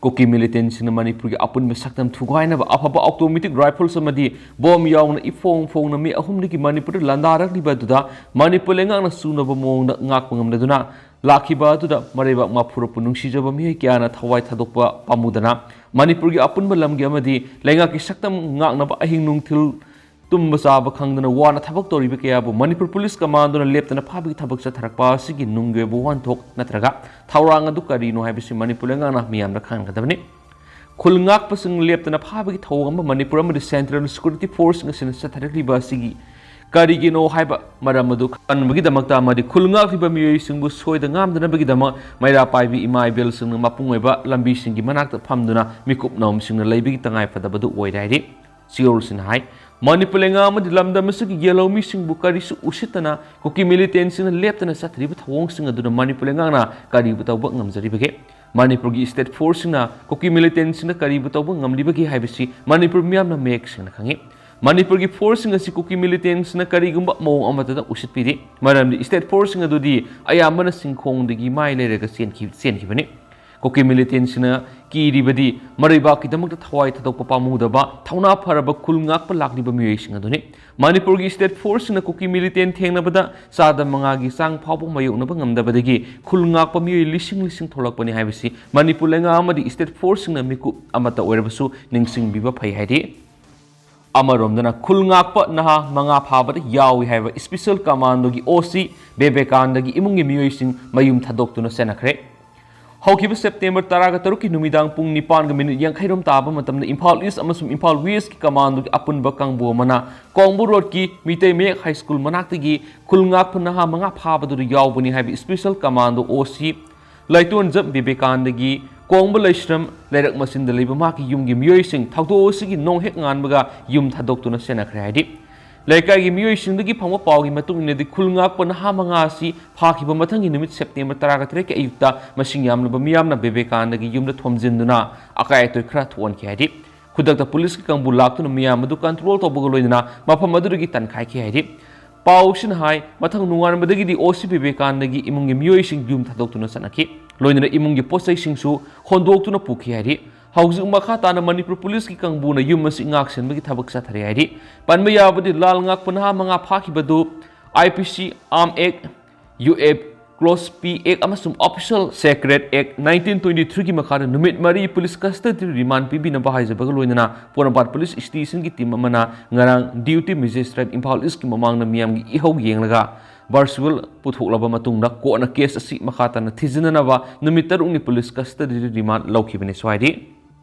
ꯀꯨꯀꯤ ꯃꯤꯂꯤꯇꯦꯟꯁꯤꯡꯅ ꯃꯅꯤꯄꯨꯔꯒꯤ ꯑꯄꯨꯟꯕ ꯁꯛꯇꯝ ꯊꯨꯒꯥꯏꯅꯕ ꯑꯐꯕ ꯑꯣꯇꯣꯃꯦꯇꯤꯛ ꯔꯥꯏꯐꯜꯁ ꯑꯃꯗꯤ ꯕꯣꯝ ꯌꯥꯎꯅ ꯏꯐꯣꯡ ꯐꯣꯡꯅ ꯃꯤ ꯑꯍꯨꯝꯗꯒꯤ ꯃꯅꯤꯄꯨꯔꯗ ꯂꯥꯟꯗꯥꯔꯛꯂꯤꯕ ꯑꯗꯨꯗ ꯃꯅꯤꯄꯨꯔ ꯂꯩꯉꯥꯛꯅ ꯆꯨꯅꯕ ꯃꯑꯣꯡꯗ ꯉꯥꯛꯄ ꯉꯝꯂꯗꯨꯅ ꯂꯥꯛꯈꯤꯕ ꯑꯗꯨꯗ ꯃꯔꯩꯕꯥꯛ ꯃꯥꯐꯨꯔꯛꯄꯨ ꯅꯨꯡꯁꯤꯖꯕ ꯃꯤꯑꯣꯏ ꯀꯌꯥꯅ ꯊꯋꯥꯏ ꯊꯥꯗꯣꯛꯄ ꯄꯥꯝꯃꯨꯗꯅ ꯃꯅꯤꯄꯨꯔꯒꯤ ꯑꯄꯨꯟꯕ ꯂꯝꯒꯤ ꯑꯃꯗꯤ ꯂꯩꯉꯥꯛꯀꯤ ꯁꯛꯇꯝ ꯉꯥꯛꯅꯕ ꯑꯍꯤꯡ ꯅꯨꯡꯊꯤꯜ ꯇꯨꯝꯕ ꯆꯥꯕ ꯈꯪꯗꯅ ꯋꯥꯅ ꯊꯕꯛ ꯇꯧꯔꯤꯕ ꯀꯌꯥꯕꯨ ꯃꯅꯤꯄꯨꯔ ꯄꯨꯂꯤꯁ ꯀꯃꯥꯟꯗꯣꯅ ꯂꯦꯞꯇꯅ ꯐꯥꯕꯒꯤ ꯊꯕꯛ ꯆꯠꯊꯔꯛꯄ ꯑꯁꯤꯒꯤ ꯅꯨꯡꯒꯤ ꯑꯣꯏꯕ ꯋꯥꯍꯟꯊꯣꯛ ꯅꯠꯇ꯭ꯔꯒ ꯊꯧꯔꯥꯡ ꯑꯗꯨ ꯀꯔꯤꯅꯣ ꯍꯥꯏꯕꯁꯤ ꯃꯅꯤꯄꯨꯔ ꯂꯩꯉꯥꯛꯅ ꯃꯤꯌꯥꯝꯗ ꯈꯪꯍꯟꯒꯗꯕꯅꯤ꯫ ꯈꯨꯜ ꯉꯥꯛꯄꯁꯤꯡ ꯂꯦꯞꯇꯅ ꯐꯥꯕꯒꯤ ꯊꯧꯑꯣꯡ ꯑꯃ ꯃꯅꯤꯄꯨꯔ ꯑꯃꯗꯤ ꯁꯦꯟꯇ꯭ꯔꯦꯜ ꯁꯦꯀ꯭ꯌꯨꯔꯤꯇꯤ ꯐꯣꯔꯁꯁꯤꯡ ꯑꯁꯤꯅ ꯆꯠꯊꯔꯛꯂꯤꯕ ꯑꯁꯤꯒꯤ ꯀꯔꯤꯒꯤꯅꯣ ꯍꯥꯏꯕ ꯃꯔꯝ ꯑꯗꯨ ꯈꯪꯍꯟꯕꯒꯤꯗꯃꯛꯇ ꯑꯃꯗꯤ ꯈꯨꯜ ꯉꯥꯛꯂꯤꯕ ꯃꯤꯑꯣꯏꯁꯤꯡꯕꯨ ꯁꯣꯏꯗ ꯉꯥꯝꯗꯅꯕꯒꯤꯗꯃꯛ ꯃꯩꯔꯥ ꯄꯥꯏꯕꯤ ꯏꯃꯥ ꯏꯕꯦꯜꯁꯤꯡꯅ ꯃꯄꯨꯡ ꯑꯣꯏꯕ ꯂꯝꯕꯤꯁꯤꯡꯒꯤ ꯃꯅꯥꯛꯇ ꯐꯝꯗꯨꯅ ꯃꯤꯀꯨꯞ ꯅꯣꯝꯁꯤꯡꯅ ꯂꯩꯕꯒꯤ ꯇꯉꯥꯏ ꯐꯗꯕꯗꯨ ꯑꯣꯏꯔꯦ ꯍꯥꯏꯔꯤ꯫ ꯁꯤꯑꯣꯜꯁꯤꯅ ꯍꯥꯏ, ꯃꯅꯤꯄꯨꯔ ꯂꯩꯉꯥꯛ ꯑꯃꯗꯤ ꯂꯝꯗꯝ ꯑꯁꯤꯒꯤ ꯌꯦꯜꯍꯧꯃꯤꯁꯤꯡꯕꯨ ꯀꯔꯤꯁꯨ ꯎꯁꯤꯠꯇꯅ ꯀꯨꯀꯤ ꯃꯤꯂꯤꯇꯦꯟꯁꯤꯡꯅ ꯂꯦꯞꯇꯅ ꯆꯠꯊꯔꯤꯕ ꯊꯧꯑꯣꯡꯁꯤꯡ ꯑꯗꯨꯅ ꯃꯅꯤꯄꯨꯔ ꯂꯩꯉꯥꯛꯅ ꯀꯔꯤꯕꯨ ꯇꯧꯕ ꯉꯝꯖꯔꯤꯕꯒꯦ? ꯃꯅꯤꯄꯨꯔꯒꯤ ꯁ꯭ꯇꯦꯠ ꯐꯣꯔꯁꯁꯤꯡꯅ ꯀꯨꯀꯤ ꯃꯤꯂꯤꯇꯦꯟꯁꯤꯡꯅ ꯀꯔꯤꯕꯨ ꯇꯧꯕ ꯉꯝꯂꯤꯕꯒꯦ ꯍꯥꯏꯕꯁꯤ ꯃꯅꯤꯄꯨꯔ ꯃꯤꯌꯥꯝꯅ ꯃꯌꯦꯛ ꯁꯦꯡꯅ ꯈꯪꯏ꯫ ꯃꯅꯤꯄꯨꯔꯒꯤ ꯐꯣꯔꯁꯁꯤꯡ ꯑꯁꯤ ꯀꯨꯀꯤ ꯃꯤꯂꯤꯇꯦꯟꯁꯤꯡꯅ ꯀꯔꯤꯒꯨꯝꯕ ꯃꯑꯣꯡ ꯑꯃꯠꯇꯗ ꯎꯁꯤꯠꯄꯤꯗꯦ, ꯃꯔꯝꯗꯤ ꯁ꯭ꯇꯦꯠ ꯐꯣꯔꯁꯁꯤꯡ ꯑꯗꯨꯗꯤ ꯑꯌꯥꯝꯕꯅ ꯁꯤꯡꯈꯣꯡꯗꯒꯤ ꯃꯥꯏ ꯂꯩꯔꯒ ꯆꯦꯟꯈꯤ-, ꯆꯦꯟꯈꯤꯕꯅꯤ꯫ ꯀꯨꯀꯤ ꯃꯤꯂꯤꯇꯦꯟꯁꯤꯡꯅ ꯀꯤꯔꯤꯕꯗꯤ ꯃꯔꯩꯕꯥꯛꯀꯤꯗꯃꯛꯇ ꯊꯋꯥꯏ ꯊꯥꯗꯣꯛꯄ ꯄꯥꯝꯃꯨꯗꯕ ꯊꯧꯅꯥ ꯐꯔꯕ ꯈꯨꯜ ꯉꯥꯛꯄ ꯂꯥꯛꯂꯤꯕ ꯃꯤꯑꯣꯏꯁꯤꯡ ꯑꯗꯨꯅꯤ꯫ ꯃꯅꯤꯄꯨꯔꯒꯤ ꯁ꯭ꯇꯦꯠ ꯐꯣꯔꯁꯁꯤꯡꯅ ꯀꯨꯀꯤ ꯃꯤꯂꯤꯇꯦꯟ ꯊꯦꯡꯅꯕꯗ ꯆꯥꯗ ꯃꯉꯥꯒꯤ ꯆꯥꯡ ꯐꯥꯎꯕ ꯃꯥꯌꯣꯛꯅꯕ ꯉꯝꯗꯕꯗꯒꯤ ꯈꯨꯜ ꯉꯥꯛꯄ ꯃꯤꯑꯣꯏ ꯂꯤꯁꯤꯡ ꯂꯤꯁꯤꯡ ꯊꯣꯛꯂꯛꯄꯅꯤ ꯍꯥꯏꯕꯁꯤ ꯃꯅꯤꯄꯨꯔ ꯂꯩꯉꯥꯛ ꯑꯃꯗꯤ ꯁ꯭ꯇꯦꯠ ꯐꯣꯔꯁꯁꯤꯡꯅ ꯃꯤꯀꯨꯞ ꯑꯃꯠꯇ ꯑꯣꯏꯔꯕꯁꯨ ꯅꯤꯡꯁꯤꯡꯕꯤꯕ ꯐꯩ ꯍꯥꯏꯔꯤ꯫ ꯑꯃꯔꯣꯝꯗꯅ ꯈꯨꯜ ꯉꯥꯛꯄ ꯅꯍꯥ ꯃꯉꯥ ꯐꯥꯕꯗ ꯌꯥꯎꯏ ꯍꯥꯏꯕ ꯁ꯭ꯄꯦꯁꯦꯜ ꯀꯃꯥꯟꯗꯣꯒꯤ ꯑꯣ ꯁꯤ ꯕꯦꯕꯦꯀꯥꯟꯗꯒꯤ ꯏꯃꯨꯡꯒꯤ ꯃꯤꯑꯣꯏꯁꯤꯡ ꯃꯌꯨꯝ ꯊꯥꯗꯣꯛꯇꯨꯅ ꯆꯦꯟꯅꯈ꯭ꯔꯦ꯫ ꯍꯧꯈꯤꯕ ꯁꯦꯞꯇꯦꯝꯕꯔ ꯇꯔꯥꯒ ꯇꯔꯨꯛꯀꯤ ꯅꯨꯃꯤꯗꯥꯡ ꯄꯨꯡ ꯅꯤꯄꯥꯟꯒ ꯃꯤꯅꯤꯠ ꯌꯥꯡꯈꯩ ꯔꯣꯝ ꯇꯥꯕ ꯃꯇꯝꯗ ꯏꯝꯐꯥꯜ ꯏꯁ ꯑꯃꯁꯨꯡ ꯏꯝꯐꯥꯜ ꯋꯦꯁꯀꯤ ꯀꯃꯥꯟꯗꯣꯒꯤ ꯑꯄꯨꯟꯕ ꯀꯥꯡꯕꯨ ꯑꯃꯅ ꯀꯣꯡꯕ ꯔꯣꯗꯀꯤ ꯃꯤꯇꯩ ꯃꯌꯦꯛ ꯍꯥꯏ ꯁ꯭ꯀꯨꯜ ꯃꯅꯥꯛꯇꯒꯤ ꯈꯨꯜ ꯉꯥꯛꯄ ꯅꯍꯥ ꯃꯉꯥ ꯐꯥꯕꯗꯨꯗ ꯌꯥꯎꯕꯅꯤ ꯍꯥꯏꯕ ꯁ꯭ꯄꯦꯁꯦꯜ ꯀꯃꯥꯟꯗꯣ ꯑꯣ ꯁꯤ ꯂꯩꯇꯣꯟꯖꯝ ꯕꯤꯕꯦꯀꯥꯟꯗꯒꯤ ꯀꯣꯡꯕ ꯂꯩꯁ꯭ꯔꯝ ꯂꯩꯔꯛ ꯃꯆꯤꯟꯗ ꯂꯩꯕ ꯃꯍꯥꯛꯀꯤ ꯌꯨꯝꯒꯤ ꯃꯤꯑꯣꯏꯁꯤꯡ ꯊꯧꯗꯣꯛ ꯑꯁꯤꯒꯤ ꯅꯣꯡ ꯍꯦꯛ ꯉꯥꯟꯕꯒ ꯌꯨꯝ ꯊꯥꯗꯣꯛꯇꯨꯅ ꯆꯦꯟꯅꯈ꯭ꯔꯦ ꯍꯥꯏꯔꯤ꯫ ꯂꯩꯀꯥꯏꯒꯤ ꯃꯤꯑꯣꯏꯁꯤꯡꯗꯒꯤ ꯐꯪꯕ ꯄꯥꯎꯒꯤ ꯃꯇꯨꯡ ꯏꯟꯅꯗꯤ ꯈꯨꯜ ꯉꯥꯛꯄ ꯅꯍꯥ ꯃꯉꯥ ꯑꯁꯤ ꯐꯥꯈꯤꯕ ꯃꯊꯪꯒꯤ ꯅꯨꯃꯤꯠ ꯁꯦꯞꯇꯦꯝꯕꯔ ꯇꯔꯥꯒ ꯇꯔꯦꯠꯀꯤ ꯑꯌꯨꯛꯇ ꯃꯁꯤꯡ ꯌꯥꯝꯂꯕ ꯃꯤꯌꯥꯝꯅ ꯕꯤꯕꯦꯀꯥꯟꯗꯒꯤ ꯌꯨꯝꯗ ꯊꯣꯝꯖꯤꯟꯗꯨꯅ ꯑꯀꯥꯏ ꯑꯇꯣꯏ ꯈꯔ ꯊꯣꯛꯍꯟꯈꯤ ꯍꯥꯏꯔꯤ꯫ ꯈꯨꯗꯛꯇ ꯄꯨꯂꯤꯁꯀꯤ ꯀꯥꯡꯕꯨ ꯂꯥꯛꯇꯨꯅ ꯃꯤꯌꯥꯝ ꯑꯗꯨ ꯀꯟꯇ꯭ꯔꯣꯜ ꯇꯧꯕꯒ ꯂꯣꯏꯅꯅ ꯃꯐꯝ ꯑꯗꯨꯗꯒꯤ ꯇꯟꯈꯥꯏꯈꯤ ꯍꯥꯏꯔꯤ꯫ ꯄꯥꯎꯁꯤꯅ ꯍꯥꯏ, ꯃꯊꯪ ꯅꯣꯡꯉꯥꯟꯕꯗꯒꯤꯗꯤ ꯑꯣ ꯁꯤ ꯕꯤꯕꯦꯀꯥꯟꯗꯒꯤ ꯏꯃꯨꯡꯒꯤ ꯃꯤꯑꯣꯏꯁꯤꯡ ꯌꯨꯝ ꯊꯥꯗꯣꯛꯇꯨꯅ ꯆꯠꯅꯈꯤ꯫ ꯂꯣꯏꯅꯅ ꯏꯃꯨꯡꯒꯤ ꯄꯣꯠ ꯆꯩꯁꯤꯡꯁꯨ ꯍꯣꯟꯗꯣꯛꯇꯨꯅ ꯄꯨꯈꯤ ꯍꯥꯏꯔꯤ꯫ ꯍꯧꯖꯤꯛ ꯃꯈꯥ ꯇꯥꯅ ꯃꯅꯤꯄꯨꯔ ꯄꯨꯂꯤꯁꯀꯤ ꯀꯥꯡꯕꯨꯅ ꯌꯨꯝ ꯑꯁꯤ ꯉꯥꯛ ꯁꯦꯟꯕꯒꯤ ꯊꯕꯛ ꯆꯠꯊꯔꯤ ꯍꯥꯏꯔꯤ꯫ ꯄꯟꯕ ꯌꯥꯕꯗꯤ ꯂꯥꯜ ꯉꯥꯛꯄ ꯅꯍꯥ ꯃꯉꯥ ꯐꯥꯈꯤꯕꯗꯨ ꯑꯥꯏ ꯄꯤ ꯁꯤ, ꯑꯥꯔꯝ ꯑꯦꯛ, ꯌꯨ ꯑꯦꯐ ꯀ꯭ꯂꯣꯁ ꯄꯤ ꯑꯦꯛ ꯑꯃꯁꯨꯡ ꯑꯣꯐꯤꯁꯤꯌꯦꯜ ꯁꯦꯀ꯭ꯔꯦꯠ ꯑꯦꯛ ꯅꯥꯏꯟꯇꯤꯟ ꯇ꯭ꯋꯦꯟꯇꯤ ꯊ꯭ꯔꯤꯒꯤ ꯃꯈꯥꯗ ꯅꯨꯃꯤꯠ ꯃꯔꯤ ꯄꯨꯂꯤꯁ ꯀꯁꯇꯗꯤ ꯔꯤꯃꯥꯟ ꯄꯤꯕꯤꯅꯕ ꯍꯥꯏꯖꯕꯒ ꯂꯣꯏꯅꯅ ꯄꯣꯔꯣꯝꯄꯥꯠ ꯄꯨꯂꯤꯁ ꯁ꯭ꯇꯦꯁꯟꯒꯤ ꯇꯤꯝ ꯑꯃꯅ ꯉꯔꯥꯡ ꯗ꯭ꯌꯨꯇꯤ ꯃꯦꯖꯤꯁꯇ꯭ꯔꯦꯠ ꯏꯝꯐꯥꯜ ꯏꯁꯀꯤ ꯃꯃꯥꯡꯗ ꯃꯤꯌꯥꯝꯒꯤ ꯏꯍꯧ ꯌꯦꯡꯂꯒ ꯚꯔꯆꯨꯋꯦꯜ ꯄꯨꯊꯣꯛꯂꯕ ꯃꯇꯨꯡꯗ ꯀꯣꯔꯠꯅ ꯀꯦꯁ ꯑꯁꯤ ꯃꯈꯥ ꯇꯥꯅ ꯊꯤꯖꯤꯟꯅꯅꯕ ꯅꯨꯃꯤꯠ ꯇꯔꯨꯛꯅꯤ ꯄꯨꯂꯤꯁ ꯀꯁꯇꯗꯤꯗ ꯔꯤꯃꯥꯟ ꯂꯧꯈꯤꯕꯅꯤ꯫ ꯁ꯭ꯋꯥꯏꯗꯤ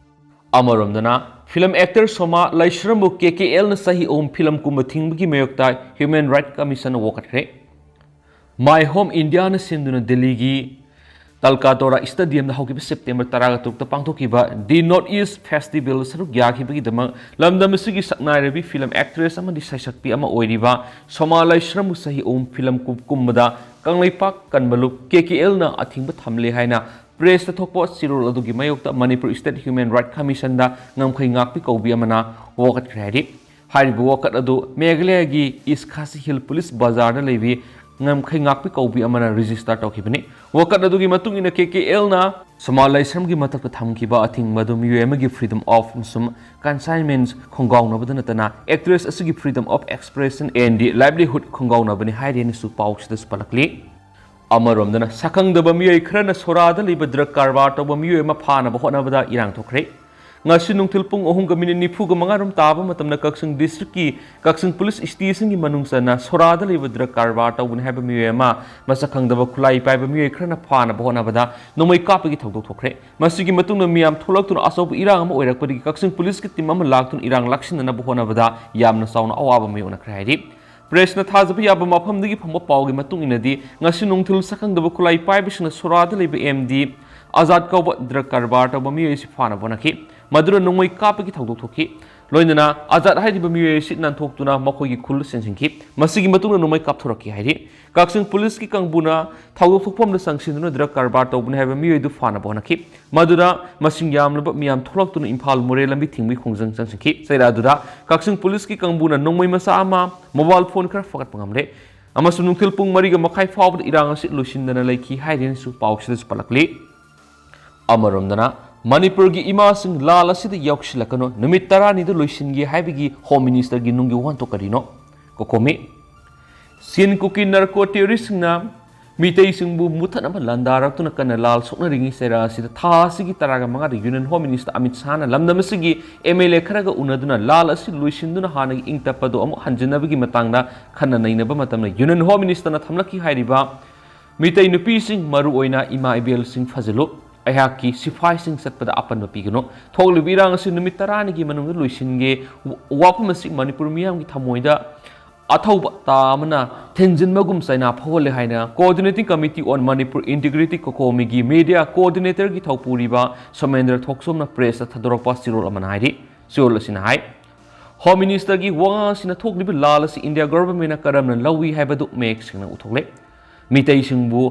ꯑꯃꯔꯣꯝꯗꯅ, film actor ꯁꯣꯃꯥ ꯂꯥꯏꯁ꯭ꯔꯝꯕꯨ ꯀꯦ ꯀꯦ ꯑꯦꯜꯅ ꯆꯍꯤ ꯑꯍꯨꯝ film ꯀꯨꯝꯕ ꯊꯤꯡꯕꯒꯤ ꯃꯥꯌꯣꯛꯇ Human Rights Commission ꯋꯥꯀꯠꯈ꯭ꯔꯦ꯫ My Home Indiaꯅ ꯁꯤꯟꯗꯨꯅ ꯗꯦꯜꯂꯤꯒꯤ ꯇꯜꯀꯥꯇꯣꯔꯥ Stadiumꯗ ꯍꯧꯈꯤꯕ September ꯇꯔꯥꯒ ꯇꯔꯨꯛꯇ ꯄꯥꯡꯊꯣꯛꯈꯤꯕ The North East Festival ꯁꯔꯨꯛ ꯌꯥꯈꯤꯕꯒꯤꯗꯃꯛ ꯂꯝꯗꯝ ꯑꯁꯤꯒꯤ ꯁꯛꯅꯥꯏꯔꯕꯤ film actress ꯑꯃꯗꯤ ꯁꯩꯁꯛꯄꯤ ꯑꯃ ꯑꯣꯏꯔꯤꯕ ꯁꯣꯃꯥ ꯂꯥꯏꯁ꯭ꯔꯝꯕꯨ ꯆꯍꯤ ꯑꯍꯨꯝ film ꯀꯨꯝ-, ꯀꯨꯝꯕꯗ ꯀꯪꯂꯩꯄꯥꯛ ꯀꯟꯕ ꯂꯨꯞ ꯀꯦ ꯀꯦ ꯑꯦꯜꯅ ꯑꯊꯤꯡꯕ ꯊꯝꯂꯦ ꯍꯥꯏꯅ pressꯇ ꯊꯣꯛꯄ ꯆꯦꯔꯣꯜ ꯑꯗꯨꯒꯤ ꯃꯥꯌꯣꯛꯇ Manipur State Human Rights Commissionꯗ ꯉꯝꯈꯩ ꯉꯥꯛꯄꯤ ꯀꯧꯕꯤ ꯑꯃꯅ ꯋꯥꯀꯠꯈ꯭ꯔꯦ ꯍꯥꯏꯔꯤ꯫ ꯍꯥꯏꯔꯤꯕ ꯋꯥꯀꯠ ꯑꯗꯨ ꯃꯦꯘꯥꯂꯌꯒꯤ East Khasi Hills Police Bazarꯗ ꯂꯩꯕꯤ ꯉꯝꯈꯩ ꯉꯥꯛꯄꯤ ꯀꯧꯕꯤ ꯑꯃꯅ register ꯇꯧꯈꯤꯕꯅꯤ꯫ ꯋꯥꯀꯠ ꯑꯗꯨꯒꯤ ꯃꯇꯨꯡ ꯏꯟꯅ ꯀꯦ ꯀꯦ ꯑꯦꯜꯅ ꯁꯣꯃꯥ ꯂꯥꯏꯁ꯭ꯔꯝꯒꯤ ꯃꯊꯛꯇ ꯊꯝꯈꯤꯕ ꯑꯊꯤꯡꯕ ꯑꯗꯨ ꯃꯤꯑꯣꯏ ꯑꯃꯒꯤ freedom of ꯑꯃꯁꯨꯡ confinement ꯈꯣꯡꯒꯥꯎꯅꯕꯗ ꯅꯠꯇꯅ actress ꯑꯁꯤꯒꯤ freedom of expression and livelihood ꯈꯣꯡꯒꯥꯎꯅꯕꯅꯤ ꯍꯥꯏꯔꯦꯅꯁꯨ ꯄꯥꯎꯁꯤꯗꯁꯨ ꯄꯜꯂꯛꯂꯤ꯫ ꯑꯃꯔꯣꯝꯗꯅ, ꯁꯛꯈꯪꯗꯕ ꯃꯤꯑꯣꯏ ꯈꯔꯅ ꯁꯣꯔꯥꯗ ꯂꯩꯕ drug ꯀꯔꯕꯥꯔ ꯇꯧꯕ ꯃꯤꯑꯣꯏ ꯑꯃ ꯐꯥꯅꯕ ꯍꯣꯠꯅꯕꯗ ꯏꯔꯥꯡ ꯊꯣꯛꯈ꯭ꯔꯦ꯫ ꯉꯁꯤ ꯅꯨꯡꯊꯤꯜ ꯄꯨꯡ ꯑꯍꯨꯝꯒ minute ꯅꯤꯐꯨꯒ ꯃꯉꯥ ꯔꯣꯝ ꯇꯥꯕ ꯃꯇꯝꯗ ꯀꯛꯆꯤꯡ districtꯀꯤ ꯀꯛꯆꯤꯡ police stationꯒꯤ ꯃꯅꯨꯡ ꯆꯟꯅ ꯁꯣꯔꯥꯗ ꯂꯩꯕ drug ꯀꯔꯕꯥꯔ ꯇꯧꯕꯅꯤ ꯍꯥꯏꯕ ꯃꯤꯑꯣꯏ ꯑꯃ ꯃꯁꯛ ꯈꯪꯗꯕ ꯈꯨꯠꯂꯥꯏ ꯄꯥꯏꯕ ꯃꯤꯑꯣꯏ ꯈꯔꯅ ꯐꯥꯅꯕ ꯍꯣꯠꯅꯕꯗ ꯅꯣꯡꯃꯩ ꯀꯥꯞꯄꯒꯤ ꯊꯧꯗꯣꯛ ꯊꯣꯛꯈ꯭ꯔꯦ꯫ ꯃꯁꯤꯒꯤ ꯃꯇꯨꯡꯗ ꯃꯤꯌꯥꯝ ꯊꯣꯛꯂꯛꯇꯨꯅ ꯑꯆꯧꯕ ꯏꯔꯥꯡ ꯑꯃ ꯑꯣꯏꯔꯛꯄꯗꯒꯤ ꯀꯛꯆꯤꯡ policeꯀꯤ team ꯑꯃ ꯂꯥꯛꯇꯨꯅ ꯏꯔꯥꯡ ꯂꯥꯛꯁꯤꯟꯅꯅꯕ ꯍꯣꯠꯅꯕꯗ ꯌꯥꯝꯅ ꯆꯥꯎꯅ ꯑꯋꯥꯕ ꯃꯥꯌꯣꯛꯅꯈ꯭ꯔꯦ ꯍꯥꯏꯔꯤ꯫ Pressꯅ ꯊꯥꯖꯕ ꯌꯥꯕ ꯃꯐꯝꯗꯒꯤ ꯐꯪꯕ ꯄꯥꯎꯒꯤ ꯃꯇꯨꯡ ꯏꯟꯅꯗꯤ, ꯉꯁꯤ ꯅꯨꯡꯊꯤꯜ ꯁꯛꯈꯪꯗꯕ ꯈꯨꯠꯂꯥꯏ ꯄꯥꯏꯕꯁꯤꯡꯅ ꯁꯣꯔꯥꯗ ꯂꯩꯕ ꯑꯦꯝ ꯗꯤ ꯑꯖꯥꯗ ꯀꯧꯕ drug ꯀꯔꯕꯥꯔ ꯇꯧꯕ ꯃꯤꯑꯣꯏ ꯑꯁꯤ ꯐꯥꯅꯕ ꯍꯣꯠꯅꯈꯤ꯫ ꯃꯗꯨꯅ ꯅꯣꯡꯃꯩ ꯀꯥꯞꯄꯒꯤ ꯊꯧꯗꯣꯛ ꯊꯣꯛꯈꯤ꯫ ꯂꯣꯏꯅꯅ ꯑꯖꯥꯗ ꯍꯥꯏꯔꯤꯕ ꯃꯤꯑꯣꯏ ꯑꯁꯤ ꯅꯥꯟꯊꯣꯛꯇꯨꯅ ꯃꯈꯣꯏꯒꯤ ꯈꯨꯜ ꯆꯦꯟꯁꯤꯟꯈꯤ꯫ ꯃꯁꯤꯒꯤ ꯃꯇꯨꯡꯗ ꯅꯣꯡꯃꯩ ꯀꯥꯞꯊꯣꯔꯛꯈꯤ ꯍꯥꯏꯔꯤ꯫ ꯀꯛꯆꯤꯡ policeꯀꯤ ꯀꯥꯡꯕꯨꯅ ꯊꯧꯗꯣꯛ ꯊꯣꯛꯐꯝꯗ ꯆꯪꯁꯤꯟꯗꯨꯅ drug ꯀꯔꯕꯥꯔ ꯇꯧꯕꯅꯤ ꯍꯥꯏꯕ ꯃꯤꯑꯣꯏꯗꯨ ꯐꯥꯅꯕ ꯍꯣꯠꯅꯈꯤ꯫ ꯃꯗꯨꯗ ꯃꯁꯤꯡ ꯌꯥꯝꯂꯕ ꯃꯤꯌꯥꯝ ꯊꯣꯛꯂꯛꯇꯨꯅ ꯏꯝꯐꯥꯜ ꯃꯣꯔꯦ ꯂꯝꯕꯤ ꯊꯤꯡꯕꯒꯤ ꯈꯣꯡꯖꯪ ꯆꯪꯁꯤꯟꯈꯤ꯫ ꯆꯩꯔꯥꯗꯨꯗ ꯀꯛꯆꯤꯡ policeꯀꯤ ꯀꯥꯡꯕꯨꯅ ꯅꯣꯡꯃꯩ ꯃꯆꯥ ꯑꯃ, mobile phone ꯈꯔ ꯐꯒꯠꯄ ꯉꯝꯂꯦ ꯑꯃꯁꯨꯡ ꯅꯨꯡꯊꯤꯜ ꯄꯨꯡ ꯃꯔꯤꯒ ꯃꯈꯥꯏ ꯐꯥꯎꯕꯗ ꯏꯔꯥꯡ ꯑꯁꯤ ꯂꯣꯏꯁꯤꯟꯗꯅ ꯂꯩꯈꯤ ꯍꯥꯏꯔꯦꯅꯁꯨ ꯄꯥꯎꯁꯤꯗꯁꯨ ꯄꯜꯂꯛꯂꯤ꯫ ꯑꯃꯔꯣꯝꯗꯅ, ꯃꯅꯤꯄꯨꯔꯒꯤ ꯏꯃꯥꯁꯤꯡ ꯂꯥꯜ ꯑꯁꯤꯗ ꯌꯥꯎꯁꯤꯜꯂꯛꯀꯅꯨ, ꯅꯨꯃꯤꯠ ꯇꯔꯥꯅꯤꯗ ꯂꯣꯏꯁꯤꯟꯒꯦ ꯍꯥꯏꯕꯒꯤ Home Ministerꯒꯤ ꯅꯨꯡꯒꯤ ꯋꯥꯍꯟꯊꯣꯛ ꯀꯔꯤꯅꯣ? ꯀꯣꯀꯣꯃꯤ꯫ ꯁꯤꯟ ꯀꯨꯀꯤ narco terroristꯁꯤꯡꯅ ꯃꯤꯇꯩꯁꯤꯡꯕꯨ ꯃꯨꯊꯠꯅꯕ ꯂꯥꯟꯗꯥꯔꯛꯇꯨꯅ ꯀꯟꯅ ꯂꯥꯜ ꯁꯣꯛꯅꯔꯤꯉꯩ ꯆꯩꯔꯥ ꯑꯁꯤꯗ ꯊꯥ ꯑꯁꯤꯒꯤ ꯇꯔꯥꯒ ꯃꯉꯥꯗ Union Home Minister ꯑꯃꯤꯠ ꯁꯥꯍꯅ ꯂꯝꯗꯝ ꯑꯁꯤꯒꯤ ꯑꯦꯝ ꯑꯦꯜ ꯑꯦ ꯈꯔꯒ ꯎꯅꯗꯨꯅ ꯂꯥꯜ ꯑꯁꯤ ꯂꯣꯏꯁꯤꯟꯗꯨꯅ ꯍꯥꯟꯅꯒꯤ ꯏꯪ ꯇꯞꯄꯗꯨ ꯑꯃꯨꯛ ꯍꯟꯖꯤꯟꯅꯕꯒꯤ ꯃꯇꯥꯡꯗ ꯈꯟꯅ ꯅꯩꯅꯕ ꯃꯇꯝꯗ Union Home Ministerꯅ ꯊꯝꯂꯛꯈꯤ ꯍꯥꯏꯔꯤꯕ ꯃꯤꯇꯩ ꯅꯨꯄꯤꯁꯤꯡ, ꯃꯔꯨꯑꯣꯏꯅ ꯏꯃꯥ ꯏꯕꯦꯜꯁꯤꯡ ꯐꯖꯤꯜꯂꯨ꯫ ꯑꯩꯍꯥꯛꯀꯤ ꯁꯤꯐꯥꯏꯁꯤꯡ ꯆꯠꯄꯗ ꯑꯄꯟꯕ ꯄꯤꯒꯅꯨ꯫ ꯊꯣꯛꯂꯤꯕ ꯏꯔꯥꯡ ꯑꯁꯤ ꯅꯨꯃꯤꯠ ꯇꯔꯥꯅꯤꯒꯤ ꯃꯅꯨꯡꯗ ꯂꯣꯏꯁꯤꯟꯒꯦ꯫ ꯋꯥꯐꯝ ꯑꯁꯤ ꯃꯅꯤꯄꯨꯔ ꯃꯤꯌꯥꯝꯒꯤ ꯊꯃꯣꯏꯗ ꯑꯊꯧꯕ ꯇꯥ ꯑꯃꯅ ꯊꯤꯟꯖꯤꯟꯕꯒꯨꯝ ꯆꯩꯅꯥ ꯐꯥꯎꯍꯜꯂꯦ ꯍꯥꯏꯅ Coordinating Committee on Manipur Integrity, COCOMI ꯒꯤ ꯃꯦꯗꯤꯌꯥ ꯀꯣꯑꯣꯔꯗꯤꯅꯦꯇꯔꯒꯤ ꯊꯧꯄꯨꯔꯤꯕ ꯁꯣꯃꯦꯟꯗ꯭ꯔ ꯊꯣꯛꯆꯣꯝꯅ ꯄ꯭ꯔꯦꯁꯇ ꯊꯥꯗꯣꯔꯛꯄ ꯆꯦꯔꯣꯜ ꯑꯃꯅ ꯍꯥꯏꯔꯤ꯫ ꯆꯦꯔꯣꯜ ꯑꯁꯤꯅ ꯍꯥꯏ, ꯍꯣꯝ ꯃꯤꯅꯤꯁꯇꯔꯒꯤ ꯋꯥꯉꯥꯡ ꯑꯁꯤꯅ ꯊꯣꯛꯂꯤꯕ ꯂꯥꯜ ꯑꯁꯤ ꯏꯟꯗꯤꯌꯥ ꯒꯚꯔꯟꯃꯦꯟꯅ ꯀꯔꯝꯅ ꯂꯧꯏ ꯍꯥꯏꯕꯗꯨ ꯃꯌꯦꯛ ꯁꯦꯡꯅ ꯎꯠꯊꯣꯛꯂꯦ꯫ ꯃꯤꯇꯩꯁꯤꯡꯕꯨ